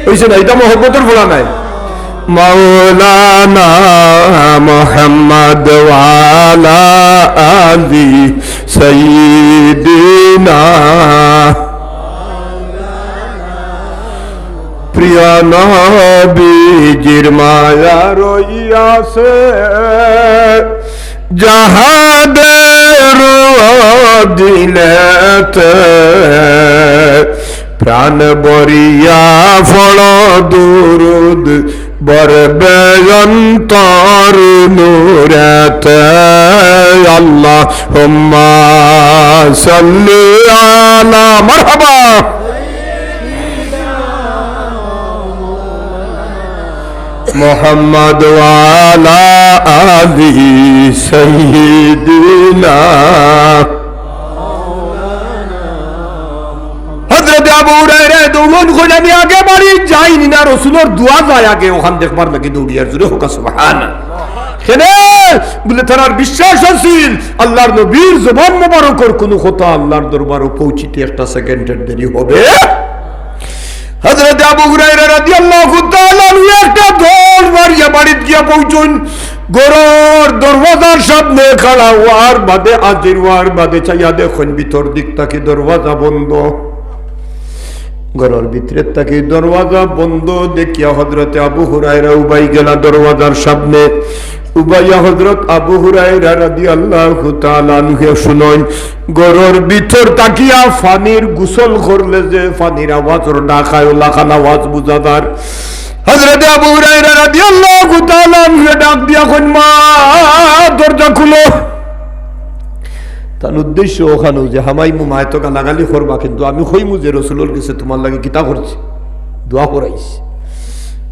অইছে না, ইটা মহব্বতর পড়া নায়। মাওলানা মুহাম্মদ ওয়া আলা আলি সাইয়্যিদিনা। প্রিয় নবীজির মায়া রইয়াছে জাহাদের দিলেতে, প্রাণ ভরিয়া পড়ো দুরূদ, ভরবে অন্তর নূরেতে। আল্লাহুম্মা সাল্লি আলা, মারহাবা। মুহাম্মদ ওয়া আলা আলি সাইয়্যিদিনা। হযরত আবু হুরায়রা দৌড়ন কইরা, "আমি আগে বাড়ি যাইনি না, রসুলর দোয়া যায় আগে, অখান দেখবার লাগি দৌড়িয়ার।" জুরে কউক্কা সুবহানাল্লাহ। কেনে? বুলে, তারার বিশ্বাস আছিল আল্লাহর নবীর জবান মোবারকর কুনু কথা আল্লাহর দরবারো পৌঁছিতে একটা সেকেন্ডের দেরি হবে। হযরত আবু হুরায়রা রাদিয়াল্লাহু তাআলা আনহু একটা দৌড় মারিয়া বাড়িত গিয়া পৌঁছইন। ঘরর দরওয়াজার সামনে খাড়া অওয়ার বাদে, হাজির অওয়ার বাদে চাইয়া দেখইন ভিতর দিক থাকি দরওয়াজা বন্ধ। ঘরর ভিতরের থাকি দরওয়াজা বন্ধ দেখিয়া হযরতে আবু হুরায়রা উবাই গেলা দরওয়াজার সামনে। উবাইয়া হযরত আবু হুরায়রা রাদিয়াল্লাহু তাআলা আনহু হুনইন, ঘরর ভিতর থাকিয়া পানির গোসল করলে যে পানির আওয়াজর ডাক অয়, অলাখান আওয়াজ বুঝা যার। হযরতে আবু হুরায়রা রাদিয়াল্লাহু তাআলা আনহু ডাক দিয়া কইন, "মা, দরজা খুলো।" তান উদ্দেশ্য অখানউ যে, "হামাইমু, মায়ে তো গালাগালি করবা, কিন্তু আমি কইমু যে রসুলর গেছে তুমার লাগি কিতা করছি, দোয়া করাইছি।"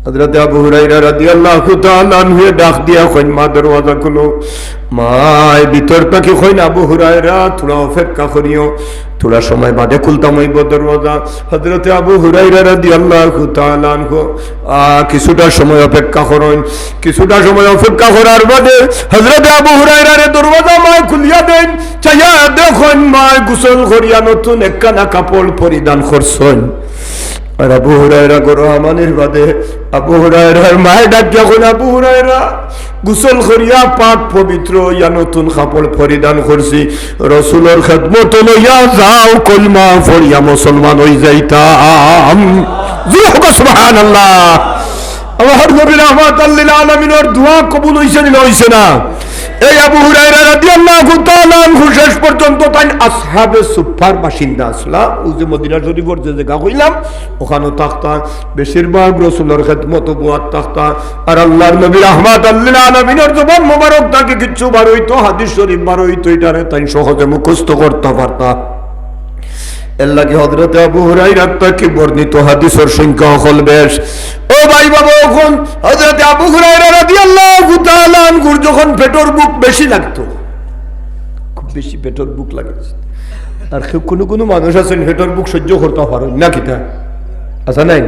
হযরতে আবু হুরায়রা রাদিয়াল্লাহু তাআলা আনহু ডাক দিয়া কইন, "মা, দরওয়াজা খুলো।" মায় ভিতর থাকি কইন, "আবু হুরায়রা, থুড়া অপেক্ষা করিও, থুড়া সময় বাদে খুলতাম অইবো দরওয়াজা।" হযরতে আবু হুরায়রা রাদিয়াল্লাহু তাআলা আনহু, আ, কিছুটা সময় অপেক্ষা করইন। কিছুটা সময় অপেক্ষা করার বাদে হযরতে আবু হুরায়রারে দরওয়াজা মায় খুলিয়া দেইন। চাইয়া দেখইন মায় গোসল করিয়া নতুন একখানা কাপড় পরিধান করছইন। আর আবু হুরায়রা ঘরো হামানির বাদে আবু হুরায়রার মায় ডাকিয়া কইন, "আবু হুরায়রা, গোসল করিয়া পাক পবিত্র অইয়া নতুন কাপড় পরিধান করছি, রসুলর খেদমতো লইয়া যাও, কলমা পড়িয়া মুসলমান অই যাইতাম।" জুরে কউক্কা সুবহানাল্লাহ। আল্লাহর নবী রাহমাতাল লিল আলামিনর দোয়া কবুল অইছে নি না অইছে না? এই আবু হুরায়রা রাদিয়াল্লাহু তাআলা আনহু শেষ পর্যন্ত তাইন আসহাবে সুফফার বাসিন্দা আছলা। অউ যে মদিনা শরীফর যে জাগা কইলাম, অখানো থাকতা। বেশিরভাগ রসুলর খেদমতো বওয়াত থাকতা। আর আল্লাহর নবী রাহমাতাল লিল আলামিনর জবান মোবারক থাকি কিচ্ছু বার অইতো, হাদিস শরীফ বার অইতো, ইটারে তাইন সহজে মুখস্থ করতা পারতা। এরলাগি হযরতে আবু হুরায়রার থাকি বর্ণিত হাদিসর সংখ্যা অকল বেশ। ও ভাই বাবা, অখন হযরতে আবু হুরায়রা রাদিয়াল্লাহু তাআলা আনহুর যখন পেটর ভুক বেশি লাগতো, খুব বেশি পেটর ভুক লাগে। আর কেউ, কুনু কুনু মানুষ আছইন পেটর ভুক সহ্য করতা পারইন না, কিতা আছে নায়?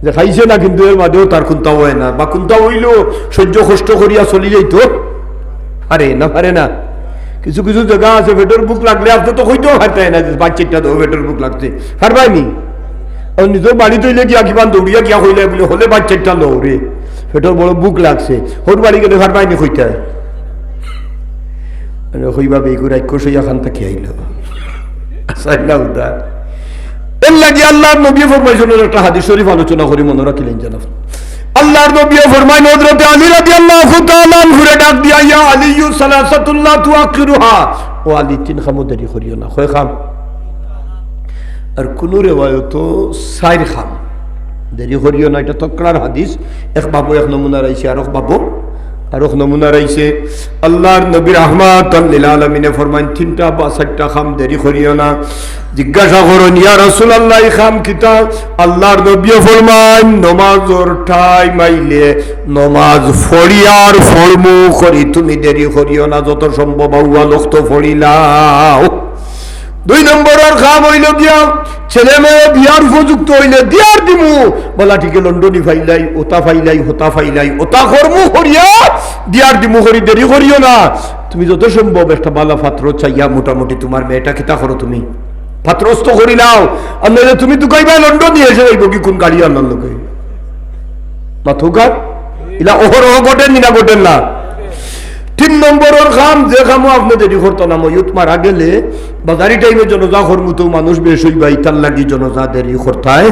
যে খাইছে না কিন্তু এর বাদেও তার কুন্তা অয় না, বা কুন্তা অইলেও সহ্য কষ্ট করিয়া চলি যাইতো পারে না, পারে না। কিছু কিছু জাগা আছে পেটর ভুক লাগলে আপনে তো কইতেও পারতায় না যে, "ভাত চাইরটা দেও, পেটর ভুক লাগছে।" পারবায় নি? আর নিজর বাড়িত অইলে গিয়া কিমান দৌড়িয়া গিয়া কইলে বুলে, "হলে ভাত চাইরটা লও রে, পেটর বড় ভুক লাগছে।" হউর বাড়ি গেলে পারবায় নি কইতায়? মানে, কইবা, "বেগুর রাক্ষস অইয়া খান থাকি আইলো।" আচ্ছা, আল্লাহ উদ্ধার। এরলাগি আল্লাহর নবী ফরমাইছইন, একটা হাদিস শরীফ আলোচনা করি, মনো রাখিলাইন যেন। আল্লাহর নবী ফরমাইন, হযরতে আলী রাদিয়াল্লাহু তাআলা আনহুরে ডাক দিয়া, "ইয়া আলিয়্যু সালাসাতুন লা তুআখিরুহা।" ও আলী, তিন কামো দেরি করিও না। কয় কাম? আর কুনু রেওয়ায়তো চাইর কাম। দেরি করিও না, ইটা তকরার হাদিস। এক বাবো এক নমুনার আইছে, আরক বাবো আরক নমুনার আইছে। আল্লাহর নবী রাহমাতাল লিল আলামিনে ফরমাইন, "তিনটা বা চাইরটা কাম দেরি করিও না।" জিজ্ঞাসা করইন, "ইয়া রাসূলুল্লাহ, ই কাম কিতা?" আল্লাহর নবীয়ে ফরমাইন, "নমাজর টাইম আইলে নমাজ পড়িয়ার পড়মু করি তুমি দেরি করিও না, যত সম্ভব আউয়াল ওয়াক্ত পড়িলাও।" দুই নম্বরর কাম অইলো গিয়া, ছেলে মেয়ে বিয়ার উপযুক্ত অইলে দিয়ার দিমু। বালা ঠিকে লন্ডনি পাইলাই, অতা পাইলাই, হতা পাইলাই, অতা করমু করিয়া দিয়ার দিমু করি, দেরি করিও না। তুমি যত সম্ভব একটা বালা পাত্র চাইয়া মোটামুটি তুমার মেয়েটা কিতা করো তুমি, পাত্রস্থ করিলাও। আর নাইলে তুমি তুকাইবায় লন্ডনি, এসে যাইবো কি কুন গাড়ি আনার লগে। মাথুকার ইলা অহরহ ঘটের নি না ঘটের না? তিন নম্বরর কাম, যে কামো আপনে দেরি করতা না, মইয়ত মারা গেলে বাজারি টাইমে জনাজা করমু তো মানুষ বেশ অইবা, ইতার লাগি জনাজা দেরি করতায়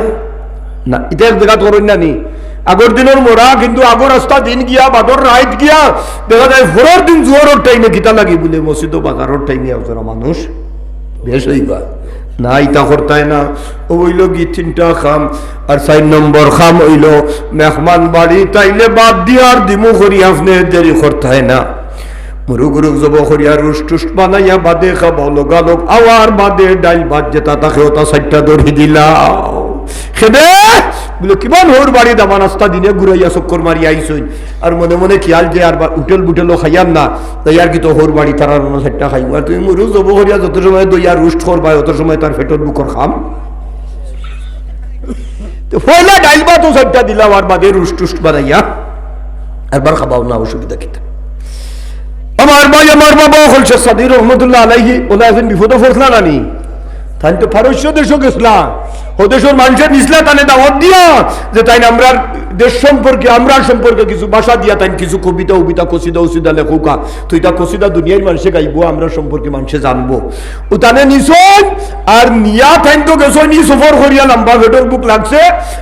না। ইতা এক জাগাত করইন না নি? আগর দিনর মরা, কিন্তু আগর আস্তা দিন গিয়া, বাদর রাইত গিয়া, দেখা যায় পরর দিন জোহরর টাইমে কিতা লাগি বুলে মসজিদো বাজারর টাইমে একজনা মানুষ বেশ অইবা। না, ইতা করতায় না। অউ অইলো গি তিনটা কাম। আর চাইর নম্বর কাম অইলো, মেহমান বাড়িত আইলে বাদ দিয়ার দিমু করি আপনে দেরি করতায় না। মুরুগ উরুগ জবো করিয়া রুস্ট টুস্ট বানাইয়া বাদে খাবাও, লগালগ আওয়ার বাদে ডাইল ভাত যেতা থাকে অতা চাইরটা ধরি দিলাও। কেনে? বুলে, কিমান হউর বাড়ি দামান আস্তা দিনে ঘুরাইয়া চক্কর মারি আইছইন। আর মনে মনে খিয়াল যে আর বা-, হোটেল বুটেলও খাইয়ার না, তাই আর কিতা হউর বাড়ি তারার অনো চাইরটা খাইমু। আর তুমি মুরুগ জবো করিয়া যত সময় দইয়া রুস্ট করবায়, অত সময় তার পেটর ভুকর কাম। তো পয়লা ডাইল ভাতও চাইরটা দিলাও, আর বাদে রুস্ট টুস্ট বানাইয়া আরবার খাবাও না, অসুবিধা কিতা? আমার ভাই, আমার বাবা অকল শেখ সাদি রহমতুল্লাহ আলাইহি, অলা একদিন বিপদো পড়ছলা না নি? তাইন তো পারস্য দেশো গেছলা, অউ দেশর মানষে নিছলা তানে দাওয়াত দিয়া, যে তাইন আমরার দেশ সম্পর্কে, আমরার সম্পর্কে কিছু ভাষা দিয়া তাইন কিছু কবিতা উবিতা, কসিদা উসিদা লেখউক্কা। তো ইতা কসিদা দুনিয়ার মানষে গাইবো, আমরার সম্পর্কে মানষে জানবো। অউ তানে নিছইন, আর নিয়া তাইন তো গেছইন, ই সফর করিয়া লাম্বা পেটর ভুক লাগছে,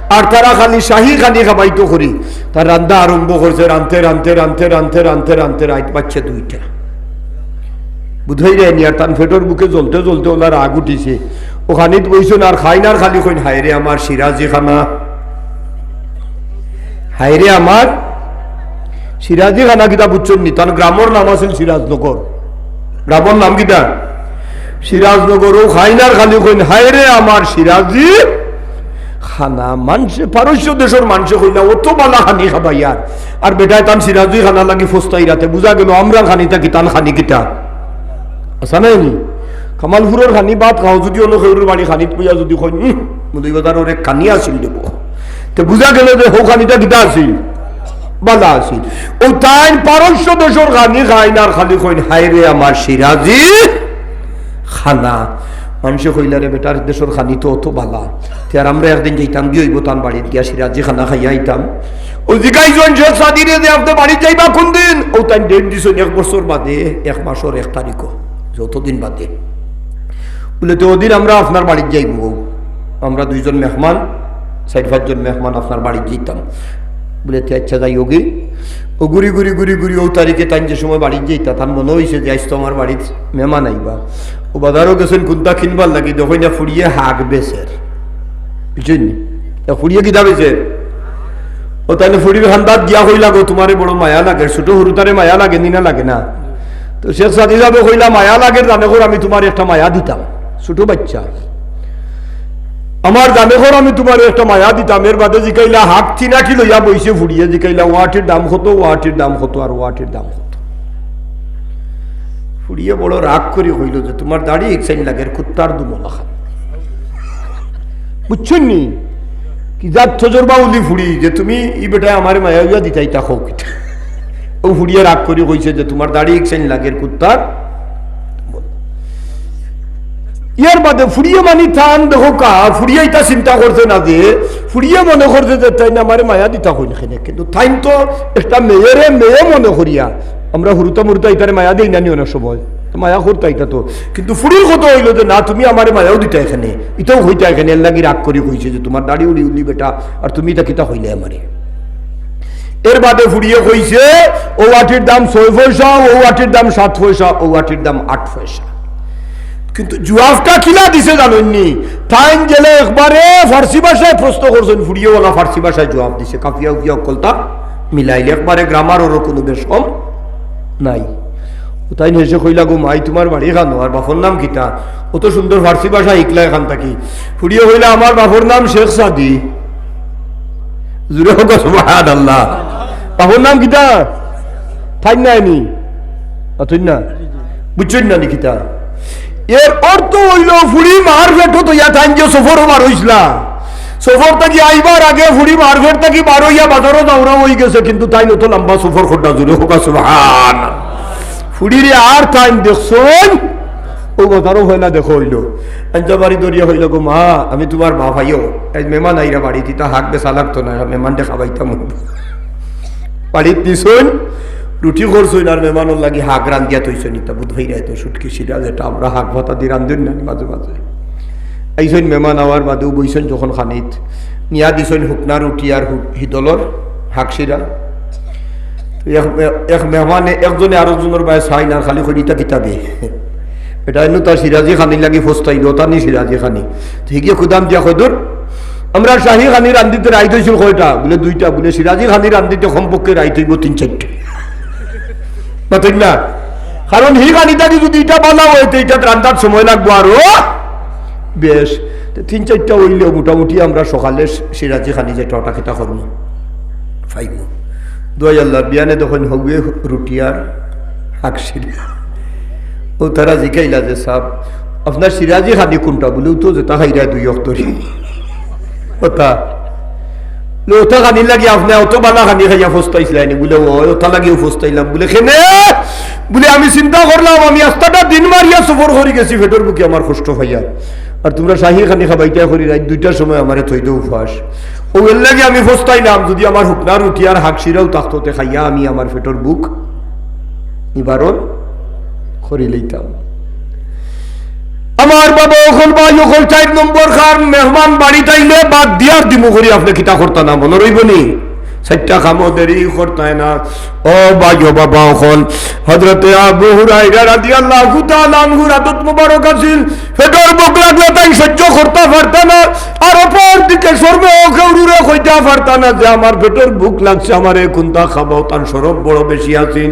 আর তারা খালি শাহী খানি খাবাইতো করি। তার রান্দা আরম্ভ করছে, রানতে, রানতে, রানতে, রানতে, রানতে, রানতে রাইত বাজছে দুইটা। বুঝাই যায়নি, আর তান পেটর ভুকে জ্বলতে জ্বলতে অলার রাগ উঠিছে। অউ খানিত বইছইন আর খাইন আর খালি কইন, "হায়রে আমার সিরাজি খানা, হায়রে আমার সিরাজি খানা।" কিতা বুঝছইন নি? তান গ্রামর নাম আছিল সিরাজনগর। গ্রামর নাম কিতা? সিরাজনগর। অউ খাইন আর খালি কইন, "হায়রে আমার সিরাজি খানা।" মানষে, পারস্য দেশর মানষে কইলা, "অত বালা খানি খাবাইয়ার।" আর বেটায় তান সিরাজি খানার লাগি ফস্তাইরা, তে বুঝা গেলো আমরার খানি থাকি তান খানি কিতা? আছা নায় নি? কামালপুরর খানি ভাত খাও, যুদি অনো কেউরর বাড়ি খানিত বইয়া যুদি কইন, "উম, মৌলভীবাজারর এক খানি আছিল দেবো।" তে বুঝা গেলো যে হউ খানিটা কিতা আছিল? বালা আছিল। অউ তাইন পারস্য দেশর খানি খাইন আর খালি কইন, "হায়রে আমার সিরাজি খানা।" মানষে কইলা, "রে বেটার দেশর খানি তো অত বালা।" তে আর আমরা একদিন যাইতাম, কি অইবো, তান বাড়িত গিয়া সিরাজি খানা খাইয়া আইতাম। অউ জিগাইছইন শেখ সাদিরে যে, "আপনে বাড়িত যাইবা কুনদিন?" অউ তাইন date দিছইন এক বছর বাদে, এক মাসর এক তারিখো, যতদিন বাদে। বুলে, "তে অদিন আমরা আপনার বাড়িত যাইমু, আমরা দুইজন মেহমান, চাইর পাঁচজন মেহমান আপনার বাড়িত যাইতাম।" বুলে, "তে আচ্ছা, যাইওগি।" অউ ঘুরি ঘুরি ঘুরি ঘুরি অউ তারিখে তাইন যে সময় বাড়িত যাইতা, তান মনো অইছে যে আইজ তো আমার বাড়িত মেহমান আইবা। অউ বাজারো গেছইন কুন্তা কিনবার লাগি, দেখইন না ফুড়িয়ে হাগ বেচের। বুঝছইন নি? তা ফুড়িয়ে কিতা বেচের? অউ তাইন ফুড়ির কান্দাত গিয়া কইলা, "গো, তুমারে বড় মায়া লাগের, ছোট হুরুতারে মায়া লাগে নি না লাগে না?" তো শেখ সাদি সাবে কইলা, "মায়া লাগের, জানে কর আমি তুমারে একটা মায়া দিতাম।" ছোট বাইচ্চা। "আমার জানে কর আমি তুমারে একটা মায়া দিতাম।" এর বাদে জিকাইলা, হাগ তিনাটি লইয়া বইছে ফুড়িয়ে, জিকাইলা, "অউ আটির দাম কত, অউ আটির দাম কত, আর অউ আটির দাম কত?" ফুড়িয়ে বড় রাগ করি কইলো যে, "তুমার দাড়ি এক সাইন লাগের কুত্তার দুমলা খান।" বুঝছইন নি? কি জাত তজরবা উলি ফুড়ি যে তুমি ই বেটায় আমারে মায়া উয়া দিতায়, ইতা কও কিতা? অউ ফুড়িয়ে রাগ করি কইছে যে, "তুমার দাড়ি এক সাইন লাগের কুত্তার।" এর বাদে ফুড়িয়ে মানি তান দেখউক্কা, ফুড়িয়ে ইতা চিন্তা করছে না যে, ফুড়িয়ে মনে করছে যে তাইন আমারে মায়া দিতা কইন কেনে, কিন্তু তাইন তো একটা মেয়েরে মেয়ে মনে করিয়া, আমরা হুরুতা মুরুতা ইতারে মায়া দেই না নি অনেক সময়, তো মায়া করতা ইতা তো, কিন্তু ফুড়ির কথা অইলো যে, "না, তুমি আমারে মায়াও দিতায় কেনে, ইতাও কইতায় কেনে।" এর লাগি রাগ করি কইছে যে, "তুমার দাড়ি উলি উলি বেটা, আর তুমি ইতা কিতা কইলে আমারে?" এর বাদে ফুড়িয়ে কইছে, "অউ আটির দাম ছয় পয়সা, অউ আটির দাম সাত পয়সা, অউ আটির দাম আট পয়সা।" কিন্তু জুয়াফটা কিলা দিছে জানইন নি? তাইন গেলে একবারে ফার্সি ভাষায় প্রশ্ন করছইন, ফুড়িয়ে অলা ফার্সি ভাষায় জুয়াফ দিছে, কাফিয়া উফিয়া অকলতা মিলাইলে একবারে grammar-অরও কুনু বেশকম নাই। অউ তাইন হেষে কইলা, "গো মাই, তুমার বাড়ি কানো আর বাপর নাম কিতা?" অত সুন্দর ফার্সি ভাষা হিকলা এখান থাকি। ফুড়িয়ে কইলা, "আমার বাপর নাম শেখ সাদি।" জুরে কউক্কা সুবহানাল্লাহ। বাপর নাম কিতা? তাইন নায় নি? অতই না? বুঝছইন না নি কিতা? এর অর্থ অইলো, ফুড়ি মার পেটো থইয়া তাইন যে সফরো বার অইছলা, সফর থাকি আইবার আগে ফুড়ি মার পেট থাকি বার অইয়া বাজারো যাওরা অইগেছে, কিন্তু তাইন অত লম্বা সফর করতা, জুরে কউক্কা সুবহান। ফুড়িরে আর তাইন দেখছইন, অউ বাজারো পয়লা দেখা অইলো। আইনতা বাড়ি ধরিয়া কইলা, "গো মা, আমি তুমার বাপ আইও, আইজ মেহমান আইরা বাড়িত, ইতা হাক বেচা লাগতো না, মেহমানরে খাবাইতাম।" বাড়িত নিছইন, রুটি করছইন আর মেহমানর লাগি হাক রান্ধিয়া থইছইন। ইতা বুধ ভাইরা তো শুটকি শিরা, যেটা আমরা হাক ভাতা দি রান্ধইন না মাঝে মাঝে। আইছইন মেহমান, আওয়ার বাদেউ বইছইন যখন খানিত, নিয়া দিছইন হুকনা রুটি আর হু-, হিদলর হাক শিরা। তো এক মে-, এক মেহমানে একজনে আরকজনর বায় চাইন আর খালি কইন, "ইতা কিতা বে?" এটা এনু তার সিরাজি খানির লাগি ফস্তাইলো, তার নি সিরাজি খানি। তো হিগিয়ে খুদাম দিয়া কয়, "দূর, আমরা শাহী খানি রান্ধিতে রাইত অইছিল কয়টা?" বুলে, "দুইটা।" বুলে, "সিরাজি খানি রান্ধিতে কমপক্ষে রাইত অইবো তিন চাইরটা।" মাতইন না? কারণ হি খানি থাকি যুদি ইটা বালা অয়, তে ইটাত রান্ধাত সময় লাগবো আরো বেশ। তে তিন চাইরটা অইলেও মোটামুটি আমরা সকালে সি-, সিরাজি খানি যেটা ওটা কিতা করমু, পাইমু। দোয়াই আল্লাহর বিয়ানে তখন হউয়ে রুটি আর হাক শিরা। অউ তারা জিকাইলা যে, "সাব, আপনার সিরাজি খানি কুনটা?" বুলে, "অউ তো যেটা খাইরা দুই অক্তরি।" ওটা। বুলে, "ওটা খানির লাগি আপনে অত বালা খানি খাইয়া ফস্তাইছলায়নি?" বুলে, "অয়, ওটা লাগিউ ফস্তাইলাম।" বুলে, "কেনে?" বুলে, "আমি চিন্তা করলাম, আমি আস্তাটা দিন মারিয়া সফর করি গেছি, পেটর ভুকে আমার কষ্ট পাইয়া। আর তুমরা শাহী খানি খাবাইতায় করি রাইত দুইটার সময় আমারে থইদেও উপাস। অউ এর লাগি আমি ফস্তাইলাম, যুদি আমার হুকনা রুটি আর হাক শিরাও থাকতো, তে খাইয়া আমি আমার পেটর ভুক নিবারণ করি লইতাম।" আমার বাবা অকল, ভাই অকল, চাইর নম্বর খান মেহমান বাড়িত আইলে বাদ দিয়ার দিমু করি আপনে কিতা করতা না, মনো রইবো নি? চাইরটা কামো দেরি করতায় না। ও ভাই, ও বাবা অকল, হযরতে আবু হুরায়রা রাদিয়াল্লাহু তাআলা আনহুর আদত মোবারক আছিল, পেটর ভুক লাগলে তাইন সহ্য করতা পারতা না, আর অপর দিকে শরমে কেউরুরে কইতা পারতা না যে আমার পেটর ভুক লাগছে, আমারে কুন্তা খাবাও, তান শরম বড় বেশি আছিল।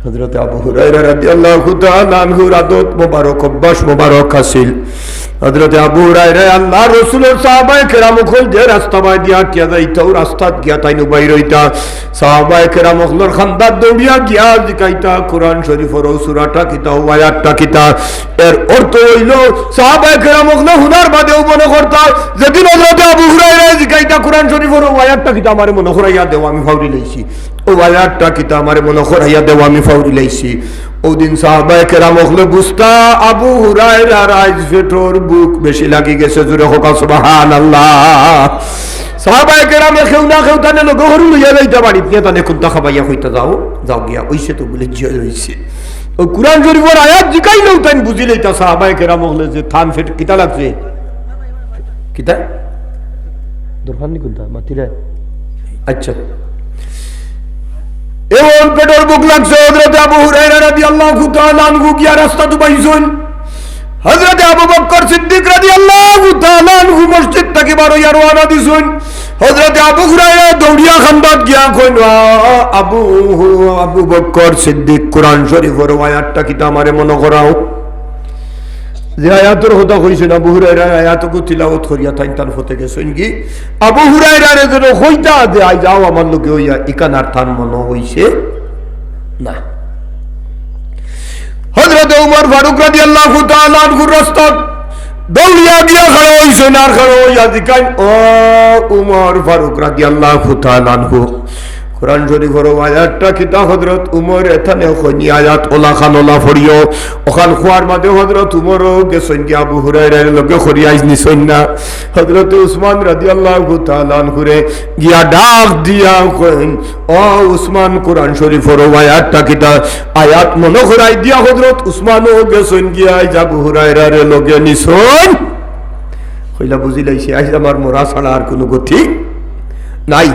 হযরতে আবু হুরায়রা রাদিয়াল্লাহু তাআলা আনহুর আদত মোবারক, অভ্যাস মোবারক আছিল। হযরতে আবু হুরায়রা আল্লাহর রাসূলর সাহাবায়ে কেরাম অকল যে রাস্তা বায় দিয়া আটিয়া যাইতা, অউ রাস্তাত গিয়া তাইন উবাই রইতা। সাহাবায়ে কেরাম অকলর কান্দাত দৌড়িয়া গিয়া জিকাইতা, "কোরআন শরীফর অউ সূরাটা কিতা, অউ আয়াতটা কিতা?" এর অর্থ অইলো, সাহাবায়ে কেরাম অকলে হুনার বাদেউ মনো করতা, যেদিন হযরতে আবু হুরায়রায় জিকাইতা, "কোরআন শরীফর অউ আয়াতটা কিতা, আমারে মনো করাইয়া দেও, আমি ফাউরি লাইছি।" অউ আয়াতটা কিতা আমারে মনো করাইয়া দেও, আমি ফাউরি লাইছি। অউ দিন সাহাবায়ে কেরাম অকলে বুঝতা, আবু হুরায়রার আইজ পেটর ভুক বেশি লাগি গেছে। জুরে কউক্কা সুবহানাল্লাহ। সাহাবায়ে কেরামে কেউ না কেউ তানে লগে করি লইয়া যাইতা বাড়িত গিয়া, তানে কুন্তা খাবাইয়া কইতা, "যাও, যাও গিয়া, অইছে তো?" বুলে, "জি অয়, অইছে।" অউ কোরআন শরীফর আয়াত জিকাইলেও তাইন বুঝি লইতা সাহাবায়ে কেরাম অকলে যে তান পেট কিতা লাগছে। কিতা? দরকার নি কুন্তা? মাতিরা? আচ্ছা। এমন পেটর ভুক লাগছে, হযরতে আবু হুরায়রা রাদিয়াল্লাহু তাআলা আনহু গিয়া রাস্তাত উবাইছইন। হযরতে আবু বকর সিদ্দিক রাদিয়াল্লাহু তাআলা আনহু মসজিদ থাকি বার অইয়া রওয়ানা দিছইন। হযরতে আবু হুরায়রা দৌড়িয়া কান্দাত গিয়া কইন, "আ, আবু, আবু বকর সিদ্দিক, কোরআন শরীফর আয়াতটা কিতা আমারে মনো করাও।" যে আয়াতর কথা কইছইন, আবু হুরায়রার আয়াতগু তিলাওয়াত করিয়া তাইন তান পথে গেছইন গি। আবু হুরায়রারে যেন কইতা যে, "আইজ আও আমার লগে অইয়া", ইখান আর তান মনো অইছে না। হযরতে উমর ফারুক রাদিয়াল্লাহু তাআলা আনহুর রাস্তাত দৌড়িয়া গিয়া খাড়া অইছইন, আর খাড়া অইয়া জিকাইন, "ও উমর ফারুক রাদিয়াল্লাহু তাআলা আনহু, কোরআন শরীফর আয়াতটা কিতা?" হযরত উমরে তানে কইন, "ই আয়াত অলাখান অলা পড়িও।" অখান কওয়ার বাদে হযরত উমরও গেছইন গিয়া আবু হুরায়রার লগে করি আইজ নিছইন না। হযরতে উসমান রাদিয়াল্লাহু তাআলা আনহুরে গিয়া ডাক দিয়া কইন, "ও উসমান, কোরআন শরীফর আয়াতটা কিতা?" আয়াত মনো করাই দিয়া হযরত উসমানও গেছইন গিয়া আইজ আবু হুরায়রারে লগে নিছইন। কইলা, "বুঝি লাইছি, আইজ আমার মরা ছাড়া আর কুনু গতি নাই।"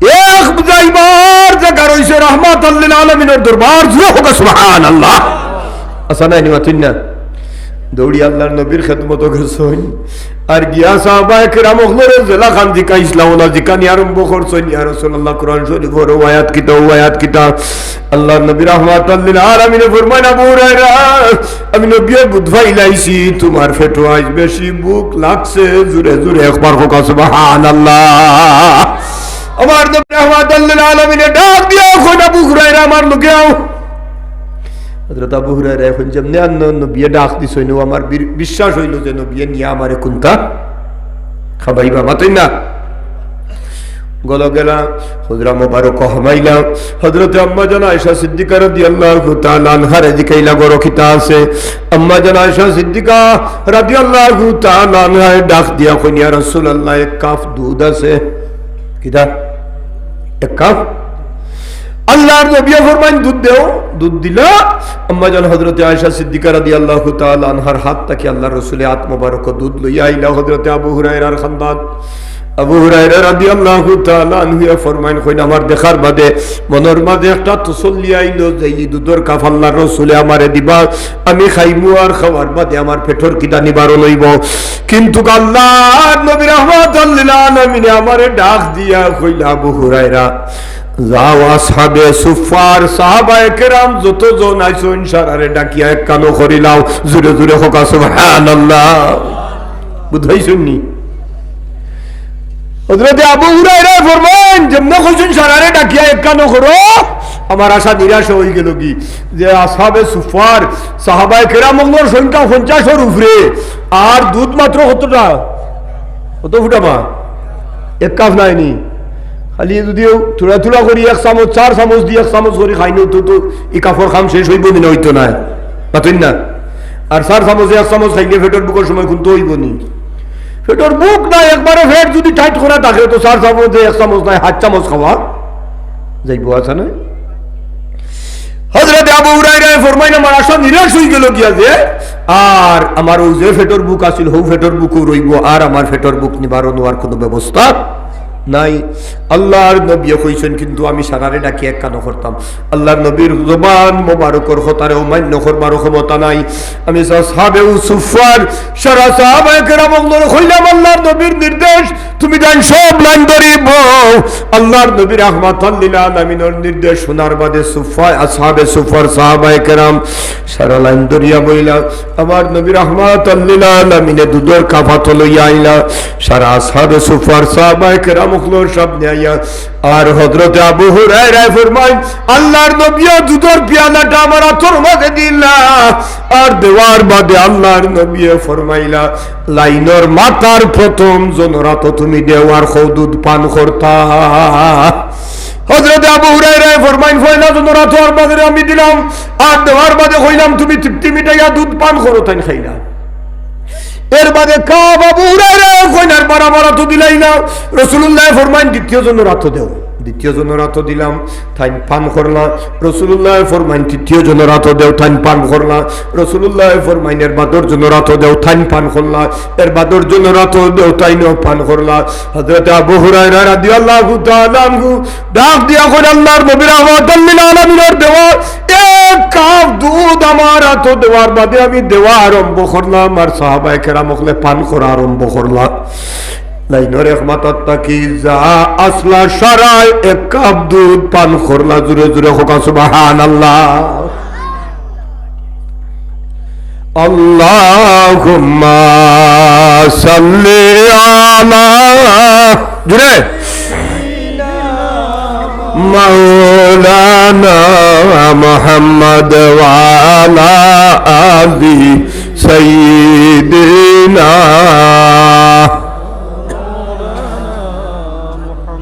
এক যাইবার জাগা রইছে রহমাতাল লিল আলামিনর দরবার, জুরে কউক্কা সুবহানাল্লাহ। আচ্ছা, নাই নি মাতইন না। দৌড়ি আল্লাহর নবীর খেদমতো গেছইন। আর গিয়া সাহাবায়ে কেরাম অকলরে যেলাখান জিকাইছলা, অলা জিকানি আরম্ভ করছইন, "ইয়া রাসূলুল্লাহ, কোরআন শরীফর অউ আয়াত কিতা, অউ আয়াত কিতা?" আল্লাহর নবী রহমাতাল লিল আলামিনে ফরমাইন, "আবু হুরায়রা, আমি নবীয়ে বুঝ পাইলাইছি, তুমার পেটো আইজ বেশি ভুক লাগছে।" জুরে জুরে একবার কউক্কা সুবহানাল্লাহ। আমার নবী রহমাতাল লিল আলামিনে ডাক দিয়া কইন, "আবু হুরায়রা, আমার লগে আও।" হযরত আবু হুরায়রা কইন, "যেমনে আন্নে নবিয়ে ডাক দিছইন, ও আমার বি-, বিশ্বাস অইলো যে নবিয়ে নিয়া আমারে কুনতা খাবাইবা।" মাতইন না? গেলা গেলা, হুজরা মোবারক হামাইলা। হযরতে আম্মা জান আয়েশা সিদ্দিকা রাদিয়াল্লাহু তাআলা আনহারে জিকাইলা, "ঘরো কিতা আছে?" আম্মা জান আয়েশা সিদ্দিকা রাদিয়াল্লাহু তাআলা আনহায় ডাক দিয়া কইন, "ইয়া রাসূলুল্লাহ, এক কাপ দুধ আছে।" কিতা? এক কাপ? আল্লাহর নবিয়ে ফরমাইন, "দুধ দেও।" দুধ দিলা। আম্মা জান হযরতে আয়েশা সিদ্দিকা রাদিয়াল্লাহু তাআলা আনহার হাত থাকি আল্লাহর রসুলে হাত মোবারক দুধ লইয়া আইলা হযরতে আবু হুরায়রার খান্দাত। আবু হুরায়রা রাদিয়াল্লাহু তাআলা আনহুয়ে ফরমাইন, কইন, "আমার দেখার বাদে মনর মাঝে একটা তসল্লি আইলো যে ই দুধর কাপ আল্লাহর রসুলে আমারে দিবা, আমি খাইমু, আর খাওয়ার বাদে আমার পেটর খিদা নিবারণ অইবো।" কিন্তু আল্লাহর নবী রাহমাতাল লিল আলামিনে আমারে ডাক দিয়া কইলা, "আবু হুরায়রা, যাও, আসহাবে সুফফার, সাহাবায়ে কেরাম যতজন আইছইন, সারারে ডাকিয়া একখানো করিলাও।" জুরে জুরে কউক্কা, সুবহানাল্লাহ। বুঝাইছইন নি? হযরতে আবু হুরায়রা ফরমাইন, "যেমনে কইছইন সারারে ডাকিয়া একখানো করো, আমার আশা নিরাশ অইগেলোগি।" যে আসহাবে সুফফার, সাহাবায়ে কেরাম অকলর সংখ্যা পঞ্চাশর উপরে, আর দুধ মাত্র কতটা? কত ফুটা বা? এক কাপ নায় নি? খালি যুদি থুড়া থুড়া করি এক চামচ, চার চামচ দি এক চামচ করি খাইন তো, তো ই কাপর কাম শেষ অইবো নি না? অইতো নায়, মাতইন না? আর চার চামচে এক চামচ খাইলে পেটর ভুকর সময় কুনতা অইবো নি? পেটর ভুক নাই, একবারে পেট যুদি টাইট করা থাকে তো চার চামচে এক চামচ নায়, সাত চামচ খাওয়া যাইবো, আছে না? হযরতে আবু হুরায়রায় ফরমাইন, "আমার আশা নিরাশ অইগেলোগিয়া যে, আর আমার অউ যে পেটর ভুক আছিল, হউ পেটর ভুকউ রইবো, আর আমার পেটর ভুক নিবারণ অওয়ার কুনু ব্যবস্থা নাই।" আল্লাহর নবিয়ে কইছইন, "কিন্তু আমি সারারে ডাকি একখানো করতাম।" আল্লাহর নবীর জবান মোবারকর কথারে অমান্য করবার ক্ষমতা নাই। আমি আসহাবে সুফফার সারা সাহাবায়ে কেরাম অকলরে কইলাম, "আল্লাহর নবীর নির্দেশ, তুমি তাইন সব লাইন ধরিবো।" আল্লাহর নবী রাহমাতাল লিল আলামিনর নির্দেশ হুনার বাদে সুফফা, আসহাবে সুফফার সাহাবায়ে কেরাম সারা লাইন ধরিয়া বইলা। আমার নবী রাহমাতাল লিল আলামিনে দুধর কাপ আতো লইয়া আইলা। সারা আসহাবে সুফফার সাহাবায়ে কেরাম অকলর সামনে আইয়া আর হযরতে আবু হুরায়রায় ফরমাইন, "আল্লাহর নবিয়ে দুধর পিয়ালাটা আমার আতর মাঝে দিলা।" আর দেওয়ার বাদে আল্লাহর নবিয়ে ফরমাইলা, "লাইনর মাথার প্রথম জনর আতো তুমি দেও আর কও দুধ পান করতা।" হযরতে আবু হুরায়রায় ফরমাইন, "পয়লা জনর আতো আর বাদে আমি দিলাম, আর দেওয়ার বাদে কইলাম, 'তুমি তৃপ্তি মিটাইয়া দুধ পান করো,' তাইন খাইলা।" এর বাদে কাপ আবু হুরায়রায় কইন, "আর বারবার আতো দিলাইলা।" রাসূলুল্লায় ফরমাইন, "দ্বিতীয় জনর আতো দেও।" দ্বিতীয় জনর আতো দিলাম, তাইন পান করলা। রাসূলুল্লায় ফরমাইন, "তৃতীয় জনর আতো দেও," তাইন পান করলা। রাসূলুল্লায় ফরমাইন, "এর বাদর জনর আতো দেও," তাইন পান করলা। এর বাদর জনর আতো দেও, তাইনও পান করলা। হযরতে আবু হুরায়রা রাদিয়াল্লাহু তাআলা আনহু ডাক দিয়া কইন, "আল্লাহর নবী রাহমাতাল লিল আলামিনর দেওয়া এক কাপ দুধ আমার আতো দেওয়ার বাদে আমি দেওয়া আরম্ভ করলাম, আর সাহাবায়ে কেরাম অকলে পান করা আরম্ভ করলা।" লাইনর এক মাথার থাকি যা আছলা সারায় এক কাপ দুধ পান করলা। জুরে জুরে কউক্কা সুবহানাল্লাহ। আল্লাহুম্মা সাল্লি আলা, জুরে, মাওলানা মুহাম্মদ ওয়া আলা আলি সাইয়্যিদিনা।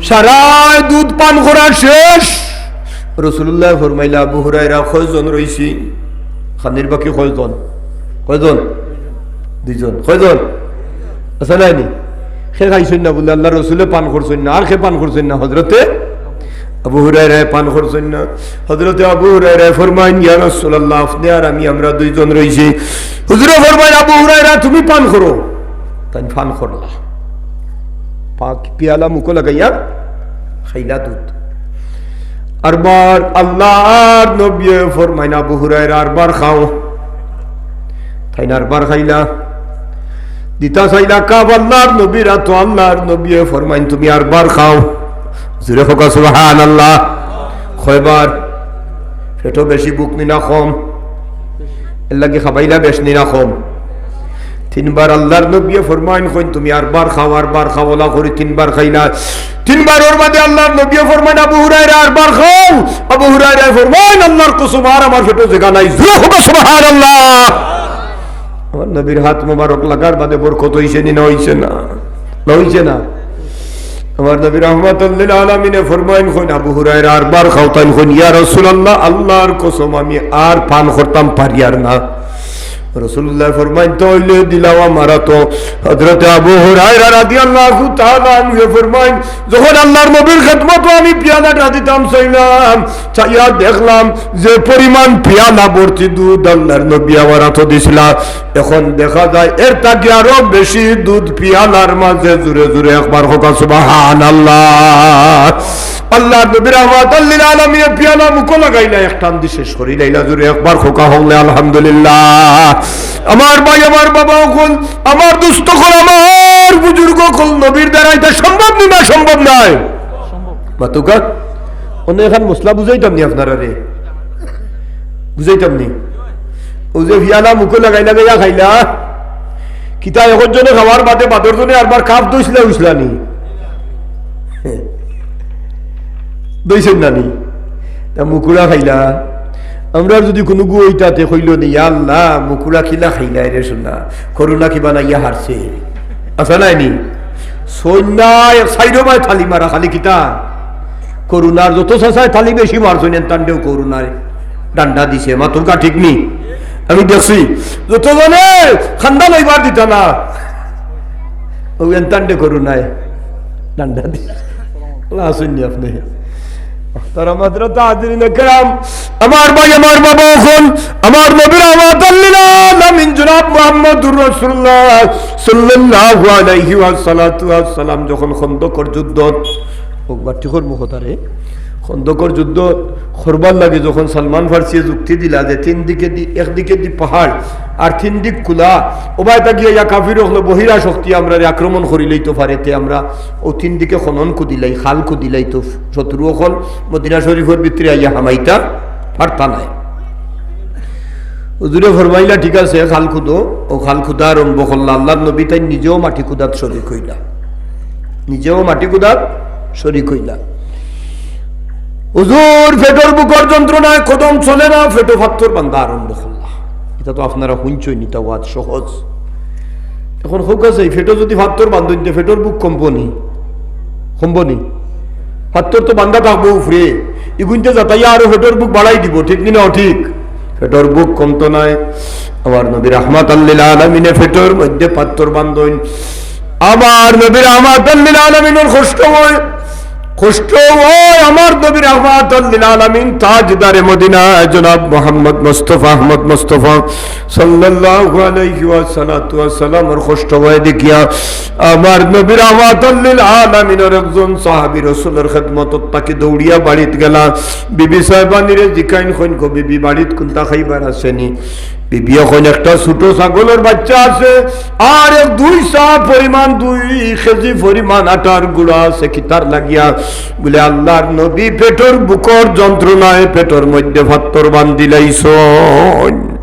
সারায় দুধ পান করা শেষ। রাসূলুল্লায় ফরমাইলা, "আবু হুরায়রা, কয়জন রইছি? খানির বাকি কয়জন? কয়জন? দুইজন। কয়জন? আছে না নি? কে খাইছইন না বুলে, আল্লাহর রসুলে পান করছইন না, আর কে পান করছইন না? হযরতে আবু হুরায়রায় পান করছইন না।" হযরতে আবু হুরায়রায় ফরমাইন, "ইয়া রাসূলুল্লাহ, আপনে আর আমি, আমরা দুইজন রইছি।" হুজুরে ফরমাইন, "আবু হুরায়রা, তুমি পান করো।" তাইন পান করলা। পাক পিয়ালা মুখো লাগাইয়া খাইলা দুধ। আরবার আল্লাহর নবিয়ে ফরমাইন, "আবু হুরায়রা, আরবার খাও।" তাইন আরবার খাইলা। দিতা চাইলা কাপ আল্লাহর নবীর আতো, আল্লাহর নবিয়ে ফরমাইন, "তুমি আরবার খাও।" জুরে কউক্কা সুবহানাল্লাহ। কয়বার? পেটো বেশি ভুক নি না কম? এরলাগি খাবাইলা বেশ নি না কম? তিনবার আল্লাহর নবিয়ে ফরমাইন কইন, "তুমি আরবার খাও, আরবার খাও।" অলা করি তিনবার খাইলা। তিনবারর বাদে আল্লাহর নবীয়ে ফরমাইন, "আবু হুরায়রা, আরবার খাও।" আবু হুরায়রায় ফরমাইন, "আল্লাহর কসম, আর আমার পেটো জাগা নাই।" জোরে কও সুবহানাল্লাহ। আমার নবীর হাত মোবারক লাগার বাদে বরকত অইছে নি না অইছে না? না অইছে না? আমার নবী রাহমাতাল লিল আলামিনে ফরমাইন, কইন, "আবু হুরায়রা, আরবার খাও।" তাইন কইন, "ইয়া রাসূলুল্লাহ, আল্লাহর কসম, আমি আর পান করতাম পারিয়ার না।" রাসূলুল্লাহ ফরমাইন, "তাইলে দিলাও আমার আতো।" হযরতে আবু হুরায়রা রাদিয়াল্লাহু তাআলা আনহু ফরমাইন, "যখন আল্লাহর নবীর খেদমতো আমি পিয়ালাটা দিতাম চাইলাম, চাইয়া দেখলাম যে পরিমাণ পিয়ালা ভর্তি দুধ আল্লাহর নবী আমার আতো দিছিলা, এখন দেখা যায় এর থাকি আরো বেশি দুধ পিয়ালার মাঝে।" জোরে জোরে একবার কও সুবহানাল্লাহ। আল্লাহর নবী রাহমাতাল লিল আলামিনে পিয়ালা মুখো লাগাইলা, এক টান দি শেষ করিলাইলা। জোরে একবার কও হকলে আলহামদুলিল্লাহ। আমার ভাই, আমার বাবা অকল, আমার দোস্ত অকল, আমার বুজুর্গ অকল, নবীর দ্বারা ইটা সম্ভব নি না সম্ভব নায়? মাতুক্কা, অনে এখান মসলা বুঝাইতাম নি আপনারারে? বুঝাইতাম নি? অউ যে পিয়ালা মুখো লাগাই লাগাইয়া খাইলা, কিতা একজনে খাওয়ার বাদে বাদর জনে আরবার কাপ ধইছলা, উইছলা নি? ধইছইন না নি? তা মুকুড়া খাইলা। আমরার যুদি কুনু গু অইতা তে কইলো নি, "ইয়া আল্লাহ, মুকুড়া কিলা খাইলায় রে সোনা, করুণা কি বানাইয়া হারছে।" আছে নায় নি? সন্ধ্যায় সাইডো বায় থালি মারা খালি কিতা? করুণার। যত চাচায় থালি বেশি মারছইন, এন তান্ডেও করুণায় ডান্ডা দিছে। মাতুক্কা ঠিক নি? আমি দেখছি। যত জনে খান্দা লইবার দিতা না, অউ এন তান্ডে করুণায় ডান্ডা দিছে। আল্লাহ আছইন নি আপনে? তারা মাত্র তাহাদিরিন কেরাম, আমার ভাই, আমার বাবা অকল, আমার নবী রাহমাতাল লিল আলামিন জনাব মুহাম্মদুর রাসূলুল্লাহ সাল্লাল্লাহু আলাইহি ওয়া সাল্লাতু ওয়া সাল্লাম যখন খন্দকর যুদ্ধ, ও বাটি কর মুখতারে, খন্দকর যুদ্ধ করবার লাগি যখন সালমান ফার্সিয়ে যুক্তি দিলা যে তিন দিকে দি, একদিকে দি পাহাড় আর তিন দিক কুলা, ওবায়তা গিয়া ইয়া কাফির অকলে বহিরা শক্তি আমরারে আক্রমণ করিলাইতো পারে, তে আমরা অউ তিন দিকে খনন কুদিলাই, খাল কুদিলাইতো, শত্রু অকল মদিনা শরীফর ভিতরে আইয়া হামাইতা পারতা নায়। হুজুরে ফরমাইলা, "ঠিক আছে, খাল কুদো।" অউ খাল কুদা আরম্ভ করলা। আল্লাহর নবী তাইন নিজেও মাটি কুদাত শরিক অইলা, নিজেও মাটি কুদাত শরিক অইলা। হুজুর, পেটর ভুকর যন্ত্রণায় কদম চলে না, পেটো ফাত্তর বান্ধা আরম্ভ করলা। ইটা তো আপনারা হুনছইন, ইটা ওয়াজ সহজ। এখন কউক্কা চাই, পেটো যুদি ফাত্তর বান্ধইন তে পেটর ভুক কমবো নি? কমবো নি? ফাত্তর তো বান্ধা থাকবো উপরে, ইগুইন্তে যাতাইয়া আরো পেটর ভুক বাড়াই দিবো, ঠিক নি না? ঠিক, পেটর ভুক কমতো নায়। আমার নবী রাহমাতাল লিল আলামিনে পেটর মধ্যে ফাত্তর বান্ধইন। আমার নবী রাহমাতাল লিল আলামিনর কষ্ট অয়, কষ্ট অয়। আমার নবী রাহমাতাল লিল আলামিন, তাজদারে মদিনা জনাব মুহাম্মদ মুস্তাফা আহমদ মুস্তাফা সাল্লাল্লাহু আলাইহি ওয়া সাল্লাতু ওয়া সাল্লামর কষ্ট অয় দেখিয়া আমার নবী রাহমাতাল লিল আলামিনর একজন সাহাবী রাসূলর খেদমতত থাকি দৌড়িয়া বাড়িত গেলা। বিবি সাহেবানিরে জিকাইন, কইন, "গো বিবি, বাড়িত কুন্তা খাইবার আছে নি?" বিবিয়ে কইন, "একটা ছোট ছাগলর বাইচ্চা আছে, আর এক দুই সা পরিমাণ, দুই কেজি পরিমাণ আটার গুড়া আছে, কিতার লাগিয়া?" বুলে, "আল্লাহর নবী পেটর ভুকর যন্ত্রণায় পেটর মধ্যে ফাত্তর বান্ধিলাইছইন।"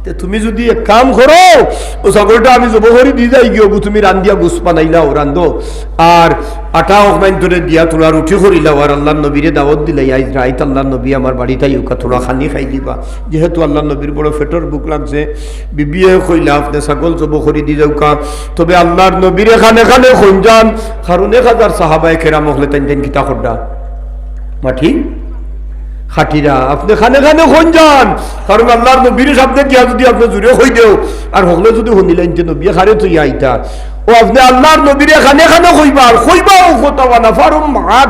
তে তুমি যুদি এক কাম করো, অউ ছাগলটা আমি জবো করি দি যাইগি, অগু তুমি রান্ধিয়া গুস বানাইলাও, রান্ধো, আর আটা অকমাইন তোরে দিয়া তুলা রুটি করিলাও, আর আল্লাহর নবীরে দাওয়াত দিলাও, "আইজ রাইত আল্লাহর নবী আমার বাড়িত আইউক্কা, তুলা খানি খাই দিবা।" যেহেতু আল্লাহর নবীর বড় পেটর ভুক লাগছে, বিবিয়ে কইলা, "আপনে ছাগল জবো করি দি যাউক্কা, তবে আল্লাহর নবীরে খানে খানে কইন যান।" কারণ এক হাজার সাহাবায়ে কেরাম অকলে তাইন তাইন কিতা কররা? মাটি কাটিরা, আপনে খানে খানে কইন যান, কারণ আল্লাহর নবীর সামনে গিয়া যুদি আপনে জুরে কই দেও, আর হকলে যুদি হুনিলাইন তে নবীয়ে কারে থইয়া আইতা। অউ আপনে আল্লাহর নবীরে খানে খানে কইবা, আর কইবা অউ কথা, "ওয়া নাফারুম মাআক।"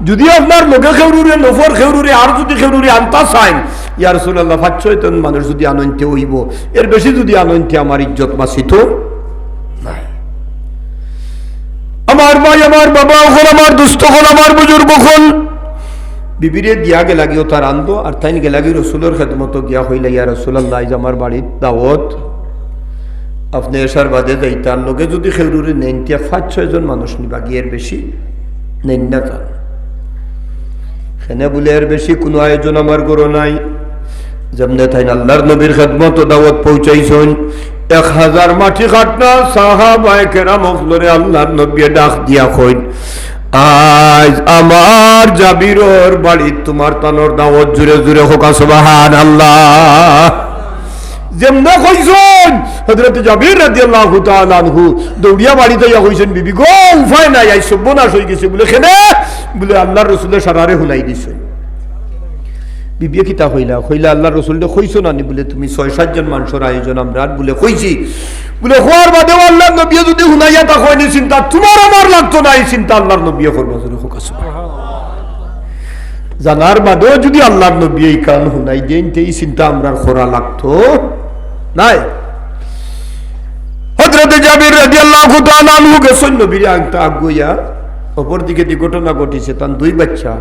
যুদি আপনার লগে কেউরুরে, নফর কেউরুরে, আর যুদি কেউরুরে আনতা চাইন, "ইয়া রাসূলুল্লাহ, পাঁচ ছয় জন মানুষ যুদি আনইন তে অইবো, এর বেশি যুদি আনইন তে আমার ইজ্জত বাঁচিতো নায়।" আমার ভাই, আমার বাবা অকল, আমার দোস্ত অকল, আমার বুজুর্গ অকল, বিবিরে দিয়া গেলাগি অতা রান্ধো, আর তাইন গেলাগি রসুলর খেদমতো গিয়া কইলা, "ইয়া রাসূলুল্লাহ, আইজ আমার বাড়িত দাওয়াত, আপনে এশার বাদে যাইতা, আর লগে যুদি কেউরুরে নেইন তে পাঁচ ছয় জন মানুষ নিবাগি, এর বেশি নেইন না যান।" কেনে বুলে, "এর বেশি কুনু আয়োজন আমার ঘরো নাই।" যেমনে তাইন আল্লাহর নবীর খেদমতো দাওয়াত পৌঁছাইছইন, এক হাজার মাটি কাটরা সাহাবায়ে কেরাম অকলরে আল্লাহর নবীয়ে ডাক দিয়া কইন, আইজ আমার জাবিরর বাড়িত তুমার তানর দাওয়াত। জুরে জুরে কউক্কা সুবহানাল্লাহ। যেমনে কইছইন, হযরত জাবির রাদিয়াল্লাহু তাআলা আনহু দৌড়িয়া বাড়িত আইয়া কইছইন, "বিবি গো, উপায় নাই, আইজ সর্বনাশ অইগেছে।" বুলে, "কেনে?" বুলে, "আল্লার রসুলে সারারে হুনাই দিছইন।" বিবিয়ে কিতা কইলা? কইলা, "আল্লার রসুলরে কইছো না নি?" বুলে, "তুমি ছয় সাতজন মানষর আয়োজন আমরার।" বুলে, "কইছি।" বুলে, "কওয়ার বাদেও আল্লার নবিয়ে যুদি হুনাইয়া থাকইন, ই চিন্তা তুমার আমার লাগতো না, ই চিন্তা আল্লার নবিয়ে করবা।" জুরে কউক্কা সুবহানাল্লাহ। জানার বাদেও যুদি আল্লার নবিয়ে ইখান হুনাই দেইন, তে ই চিন্তা আমরার করা লাগতো নায়। হযরতে জাবির রাদিয়াল্লাহু তাআলা আনহু গেছইন নবীরে আনতা আগুইয়া। অপর দিকে দি ঘটনা ঘটিছে, তান দুই বাইচ্চা,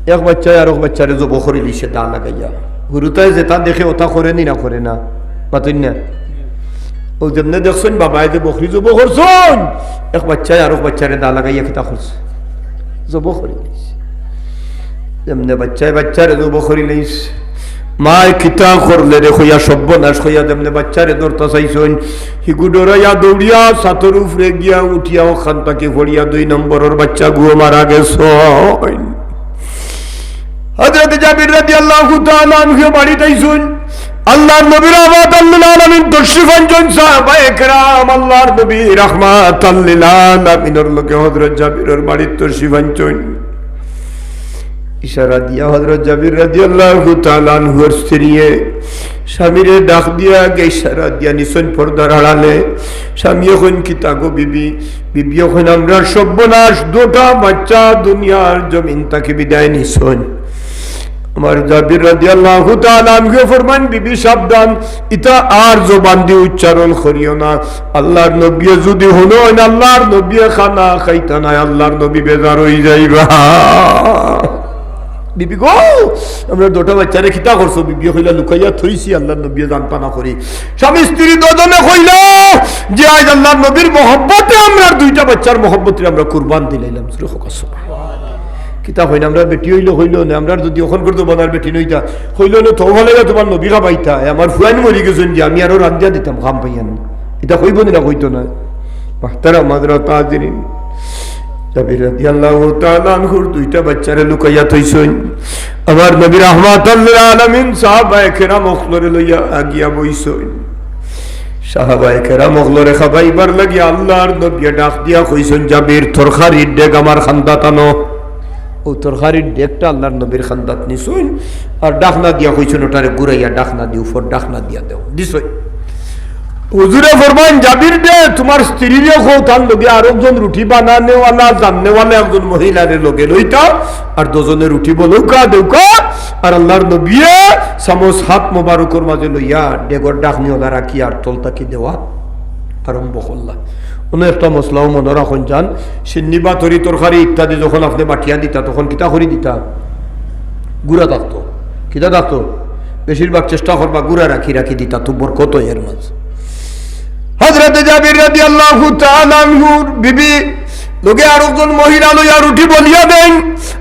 এক বাইচ্চায় আরক বাইচ্চারে জবো করিলিছে দা লাগাইয়া। হুরুতায় যেতা দেখে অতা করে নি না করে না? মাতইন না? অউ যেমনে দেখছইন বাবায় যে বকরি জবো করছইন, এক বাইচ্চায় আরক বাইচ্চারে দা লাগাইয়া কিতা করছে? জবো করিলিছে। যেমনে বাইচ্চায় বাইচ্চারে জবো করিলিছে, মায় কিতা করলে রে কইয়া সর্বনাশ কইয়া যেমনে বাইচ্চারে ধরতা চাইছইন, হিগু ডরাইয়া দৌড়িয়া ছাতর উপরে গিয়া উঠিয়া অখান থাকি পড়িয়া দুই নম্বরর বাইচ্চাগুও মারা গেছইন। হযরত জাবির রাদিয়াল্লাহু তাআলা আনহু বাড়িত আইছইন। আল্লার নবী রাহমাতাল লিল আলামিন তশরিফ আনছইন, সাহাবায়ে কেরাম, আল্লার নবী রাহমাতাল লিল আলামিনর লগে হযরত জাবিরর বাড়িত তশরিফ আনছইন। ইশারা দিয়া হযরত জাবির রাদিয়াল্লাহু তাআলা আনহুর স্ত্রীয়ে স্বামীরে ডাক দিয়া আগে ইশারা দিয়া নিছইন পর্দার আড়ালে। স্বামীয়ে কইন, "কিতা গো বিবি?" বিবিয়ে কইন, "আমরার সর্বনাশ, দুটা বাইচ্চা দুনিয়ার জমিন থাকি বিদায় নিছইন।" আমার জাবির রাদিয়াল্লাহু তাআলা আনহুয়ে ফরমাইন, "বিবি সাবধান, ইতা আর জবান দি উচ্চারণ করিও না। আল্লার নবিয়ে যুদি হুনইন, আল্লার নবিয়ে খানা খাইতা নায়, আল্লার নবী বেজার অইযাইবা।" বিবি গো, আমরার দুটা বাইচ্চারে কিতা করছো? বিবিয়ে কইলা, "লুকাইয়া থইছি, আল্লার নবিয়ে জানতা না করি।" স্বামী স্ত্রী দুইজনে কইলা যে, "আইজ আল্লার নবীর মহব্বতে আমরার দুইটা বাইচ্চার মহব্বতরে আমরা কুরবান দিলাইলাম।" জুরে কউক্কা সুবহানাল্লাহ। কিতা কইন, আমরার বেটি অইলে কইলো না, আমরার যুদি অখন করতো বানার বেটি নইতা, কইলো না, "তো ভালাইয়া তুমার নবী খাবাইতা, আমার ফুয়াইন মরি গেছইন যে আমি আরো রান্দিয়া দিতাম, খাম পাইয়ান।" ইতা কইবো নি না কইতো না? মুহতারাম হযরত হাজিরিন, জাবির রাদিয়াল্লাহু তাআলা আনহুর দুইটা বাইচ্চারে লুকাইয়া থইছইন। আমার নবী রাহমাতাল লিল আলামিন সাহাবায়ে কেরাম অকলরে লইয়া আগিয়া বইছইন। সাহাবায়ে কেরাম অকলরে খাবাইবার লাগি আল্লার নবিয়ে ডাক দিয়া কইছইন, "জাবির, তরকারির ডেগ আমার কান্দাত আনো।" অউ তরকারির ডেগটা আল্লার নবীর কান্দাত নিছইন, আর ঢাকনা দিয়া কইছইন, "ওটারে ঘুরাইয়া ঢাকনা দি, উপর ঢাকনা দিয়া দেও।" দিছইন। হুজুরে ফরমাইন, "জাবির রে, তুমার স্ত্রীরে কও, তান লগে আরকজন রুটি বানানেওয়ালা, জাননেওয়ালা একজন মহিলারে লগে লইতা, আর দুইজনে রুটি বলউক্কা, দেউক্কা।" আর আল্লার নবিয়ে চামচ হাত মোবারকর মাঝে লইয়া ডেগর ঢাকনিওলা রাখি আর তল থাকি দেওয়া আরম্ভ করলা। অনো একটা মসলাও মনো রাখইন যান, শিন্নি বা তরি তরকারি ইত্যাদি যখন আপনে বাটিয়া দিতা, তখন কিতা করি দিতা? গুড়া থাকতো। কিতা থাকতো? বেশিরভাগ চেষ্টা করবা গুড়া রাখি রাখি দিতা, তো বরকত অয় এর মাঝে। হযরতে জাবির রাদিয়াল্লাহু তাআলা আনহুর বিবি লগে আরকজন মহিলা লইয়া রুটি বলিয়া দেইন।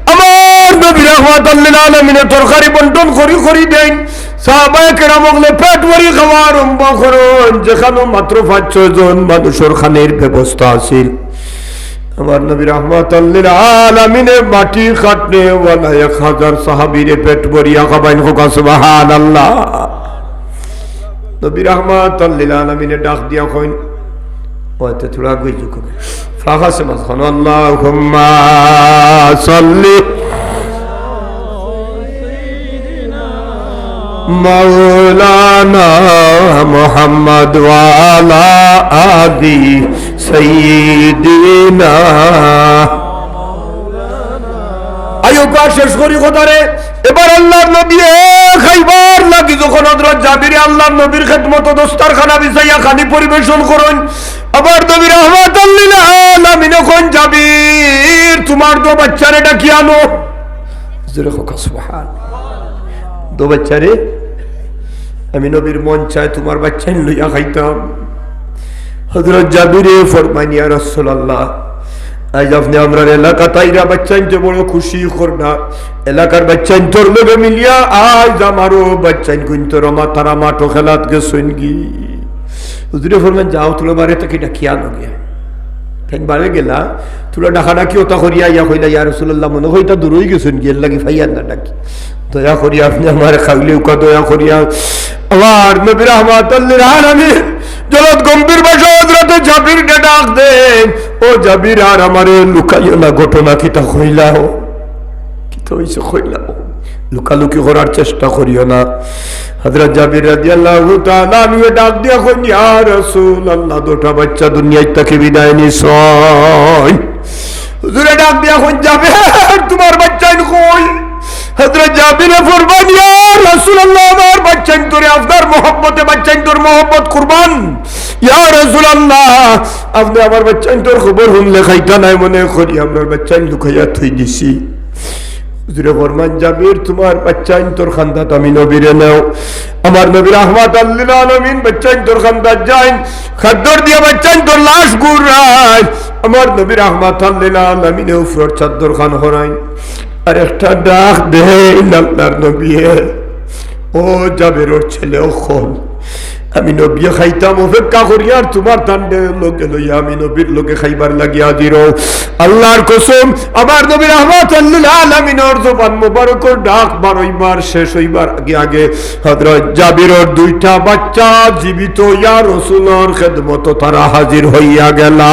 আমার নবী রাহমাতাল লিল আলামিনে তরকারি বন্টন করি করি দেইন। সাহাবায়ে কেরাম অকলে পেট ভরি খাওয়া আরম্ভ করইন। যেখানো মাত্র পাঁচ ছয় জন মানুষর খানির ব্যবস্থা আছিল, আমার নবী রাহমাতাল লিল আলামিনে মাটি কাটনেওয়ালা এক হাজার সাহাবীরে পেট ভরিয়া খাবাইন। কউক্কা সুবহানাল্লাহ। নবী রাহমাতাল লিল আলামিনে ডাক দিয়া কইন, ওইতে থুড়া গুইজু করে। ফাঁকা সে মাঝখানে, "আল্লাহুম্মা সাল্লি মাওলানা মুহাম্মদ ওয়া আলা আলি সাইয়্যিদিনা।" আইয়ো, কা শেষ করি কথারে। এবার আল্লার নবী খাইবার লাগি যখন হযরত জাবিরে আল্লার নবীর খেদমতো দস্তারখানা বিছাইয়া খানি পরিবেশন করইন, আবার নবী রাহমাতাল লিল আলামিনে কইন, "জাবির, তুমার দুই বাইচ্চারে ডাকি আনো।" জোরে কউক্কা সুবহান। দুই বাইচ্চারে, আমি নবীর মন চায় তুমার বাইচ্চাইন লইয়া খাইতাম। হযরত জাবিরে ফরমাইন, "ইয়া রাসূলুল্লাহ, আইজ আপনে আমরার এলাকাত আইরা বাইচ্চাইন্তে বড় খুশি কররা। এলাকার বাইচ্চাইন্তর লগে মিলিয়া আইজ আমারও বাইচ্চাইন কুইন্তর আমা-, তারা মাঠো খেলাত গেছইন গি।" হুজুরে ফরমাইন, "যাও, তুলো বারে তাকি ডাকিয়া আনো গিয়া।" তাইন বারে গেলা, থুড়া ডাকাডাকি ওটা করিয়া ইয়া কইলা, "ইয়া রাসূলুল্লাহ, মনে হয় ইতা দূর অইগেছইন গি, এরলাগি পাইয়ার না ডাকি। দয়া করিয়া আপনে আমারে খাওয়াইলে উকা দয়া করিয়া।" আমার নবী রাহমাতাল লিল আলামিন জলদ গম্ভীর ভাষায় হযরতে জাবিররে ডাক দেইন, "ও জাবির, আর আমারে লুকাইও না, ঘটনা কিতা কইলাও।" কিতা অইছে কইলাও। লুকালুকি করার চেষ্টা করিও না। হযরত জাবির রাদিয়াল্লাহু তাআলা আনহু ডাক দিয়া কইন, "ইয়া রাসূলুল্লাহ, দুইটা বাচ্চা দুনিয়ার থাকি বিদায় নিছইন।" হুজুরে ডাক দিয়া কইন, "জাবির, তুমার বাচ্চাইন কই?" হযরত জাবিরে ফরমাইন, "ইয়া রাসূলুল্লাহ, আমার বাচ্চাইন তোরে আপনার মহব্বতে, বাচ্চাইন তোর মহব্বত কুরবান। ইয়া রাসূলুল্লাহ, আপনে আমার বাচ্চাইন তোর খবর হুনলে খাইতা নায় মনে করি, আমরার বাচ্চাইন লুকাইয়া থই দিছি।" হুজুরে ফরমাইন, "জাবির, তুমার বাচ্চাইন তোর খান্দাত আমি নবীরে নেও।" আমার নবী রাহমাতাল লিল আলামিন বাচ্চাইন তোর খান্দাত যাইন, খাদ্দর দিয়া বাচ্চাইন তোর লাশ গুড়াইন। আমার নবী রাহমাতাল লিল আলামিনে উফরর চাদ্দর খান হরাইন, আর একটা ডাক দেইন, "আল্লাহর নবীয়ে, ও জাবিরর ছেলে অকল, আমি নবীয়ে খাইতাম অপেক্ষা করি, আর তুমার তানরে লগে লইয়া আমি নবীর লগে খাইবার লাগি হাজির অউ।" আল্লাহর কসম, আমার নবী রাহমাতাল লিল আলামিনর জবান মোবারকর ডাক বার অইবার, শেষ অইবার আগে আগে হযরত জাবিরর দুইটা বাচ্চা জীবিত ইয়া রাসূলর খেদমতো তারা হাজির অইয়া গেলা।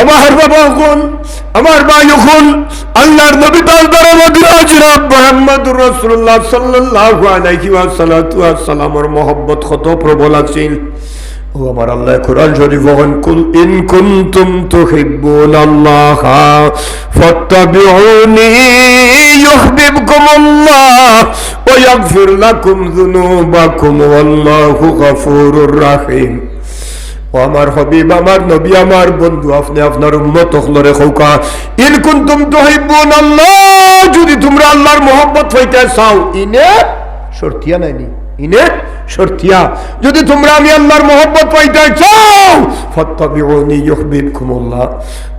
আমার বাবা অকল, আমার ভাই অকল, আল্লাহর নবী তাজদারে মদিনা জনাব মুহাম্মদুর রাসূলুল্লাহ সাল্লাল্লাহু আলাইহি ওয়া সাল্লাতু ওয়া সাল্লামর মহব্বত কত প্রবল আছিল। ও আমার আল্লাহ কোরআন শরীফ অখন, "কুল ইন কুনতুম তুহিব্বুনাল্লাহা ফাত্তাবিউনি ইউহবিবকুমুল্লাহ ওয়া ইয়াগফির লাকুম যুনুবাকুম ওয়াল্লাহু গাফুরুর রাহিম।" ও আমার হাবিব, আমার নবী, আমার বন্ধু, আপনে আপনার উম্মত অকলরে কউক্কা, "ইন কুনতুম তুহিব্বুনাল্লাহ", যুদি তুমরা আল্লাহর মহব্বত পাইতায় চাও, ইনে শর্তিয়া নায়নি, ইনে শর্তিয়া, যুদি তুমরা আমি আল্লাহর মহব্বত পাইতায় চাও, "ফাত্তাবিউনি ইউহবিবকুমুল্লাহ",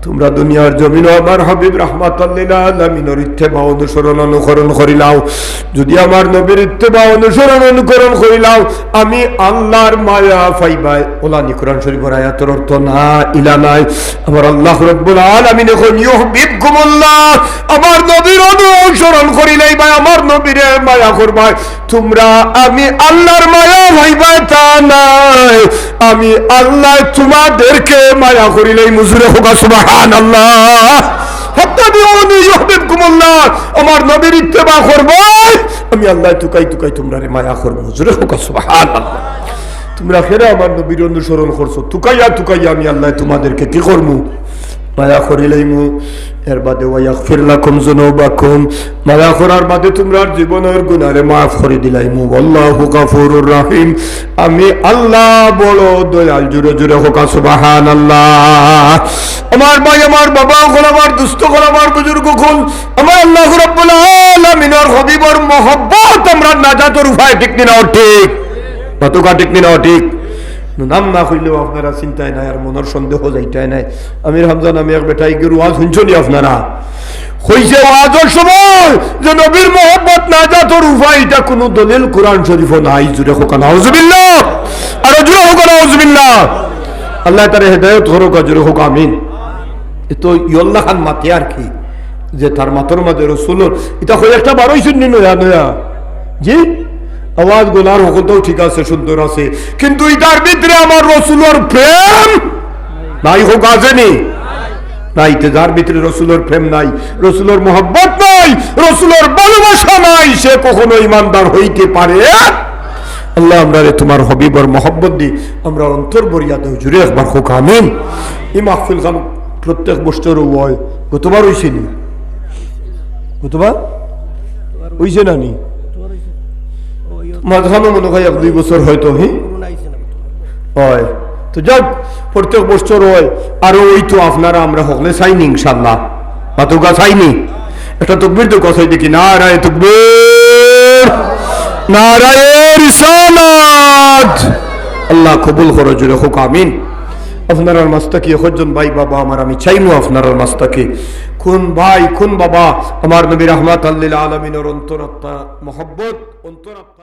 তুমরা দুনিয়ার জমিনো আমার হাবিব রাহমাতাল লিল আলামিনর ইত্তেবা অনুসরণ অনুকরণ করিলাও। যুদি আমার নবীর ইত্তেবা অনুসরণ অনুকরণ করিলাও, আমি আল্লাহর মায়া পাইবায়। অলানি কোরআন শরীফর আয়াতর অর্থ না, ইলা নায়। আমার আল্লাহ রাব্বুল আলামিনে কইন, "ইউহবিবকুমুল্লাহ", আমার নবীর অনুসরণ করিলাইবায়, আমার নবীরে মায়া করবায়, তুমরা আমি আল্লাহর মায়া পাইবায় তা নায়, আমি আল্লায় তুমাদেরকে মায়া করিলাইমু। জুরে কউক্কা সুবহানাল্লাহ। "ফাত্তাবিউনি ইউহবিবকুমুল্লাহ", আমার নবীর ইত্তেবা করবায়, আমি আল্লায় তুকাই তুকাই তুমরারে মায়া করমু। জুরে কউক্কা সুবহানাল্লাহ। তুমরা কেরে আমার নবীর অনুসরণ করছো, তুকাইয়া তুকাইয়া আমি আল্লায় তুমাদেরকে কি করমু? মায়া করিলাইমু। এর বাদে "ওয়া ইয়াগফির লাকুম যুনুবাকুম", মায়া করার বাদে তুমরার জীবনর গুনারে মাফ করি দিলাইমু। "ওয়াল্লাহু গাফুরুর রাহিম", আমি আল্লাহ বড় দয়াল। জুরে জুরে কউক্কা সুবহানাল্লাহ। আমার ভাই, আমার বাবা অকল, আমার দোস্ত অকল, আমার বুজুর্গ অকল, আমার আল্লাহ রাব্বুল আলামিনর হাবিবর মহব্বত আমরার নাজাতর উপায়, ঠিক নি না অঠিক? মাতউক্কা ঠিক নি না অঠিক? নাম না কইলেও আপনারা চিন্তায় নাই, আর মনর সন্দেহ যাইতায় নাই। আমির হামজা নামে এক বেটায় গিয়া ওয়াজ হুনছনি আপনারা? কইছে ওয়াজর সময় যে নবীর মহব্বত নাজাতর উপায়, ইটা কুনু দলিল কোরআন শরীফো নাই। জুরে কউক্কা নাউজুবিল্লাহ, আরো জুরে কউক্কা নাউজুবিল্লাহ। আল্লায় তারে হেদায়েত করউক্কা, জুরে কউক্কা আমিন। এ তো ইয়ল্লা খান মাতে আর কি, যে তার মাতর মাঝে রসুলর, ইটা কয় একটা বার অইছে নি নয়া নয়া? জি, আওয়াজ গলার হকলটাও ঠিক আছে, সুন্দর আছে, কিন্তু ইটার ভিতরে আমার রসুলর প্রেম নাই। কউক্কা আছে নি? নাই। তে যার ভিতরে রসুলর প্রেম নাই, রসুলর মহব্বত নাই, রসুলর ভালোবাসা নাই, সে কখনো ইমানদার হইতে পারে? আল্লাহ, আমরারে তুমার হাবিবর মহব্বত দি আমরার অন্তর ভরিয়া দেও। জুরে একবার কউক্কা আমিন। ই মাহফিল খান প্রত্যেক বছরও অয়, গতবার অইছে নি? গতবার অইছে না নি? মাঝখানো মনে হয় এক দুই বছর হয়তো, হি? অয়। তো যাউক, প্রত্যেক বছর অয়, আরো অইতো। আপনারা আমরা হকলে চাইনি ইনশাআল্লাহ। মাতউক্কা চাইনি? একটা তকবীর দেউক্কা চাই দেখি। নারায়ে তকবীর, নারায়ে রিসালাত। আল্লাহ কবুল করো, জুরে কউক্কা আমিন। আপনারার মাঝ থাকি একজন ভাই বাবা আমার, আমি চাইমু আপনারার মাঝ থাকি কোন ভাই, কোন বাবা আমার নবী রাহমাতাল লিল আলামিনর অন্তরাত্মা মহব্বত, অন্তরাত্মা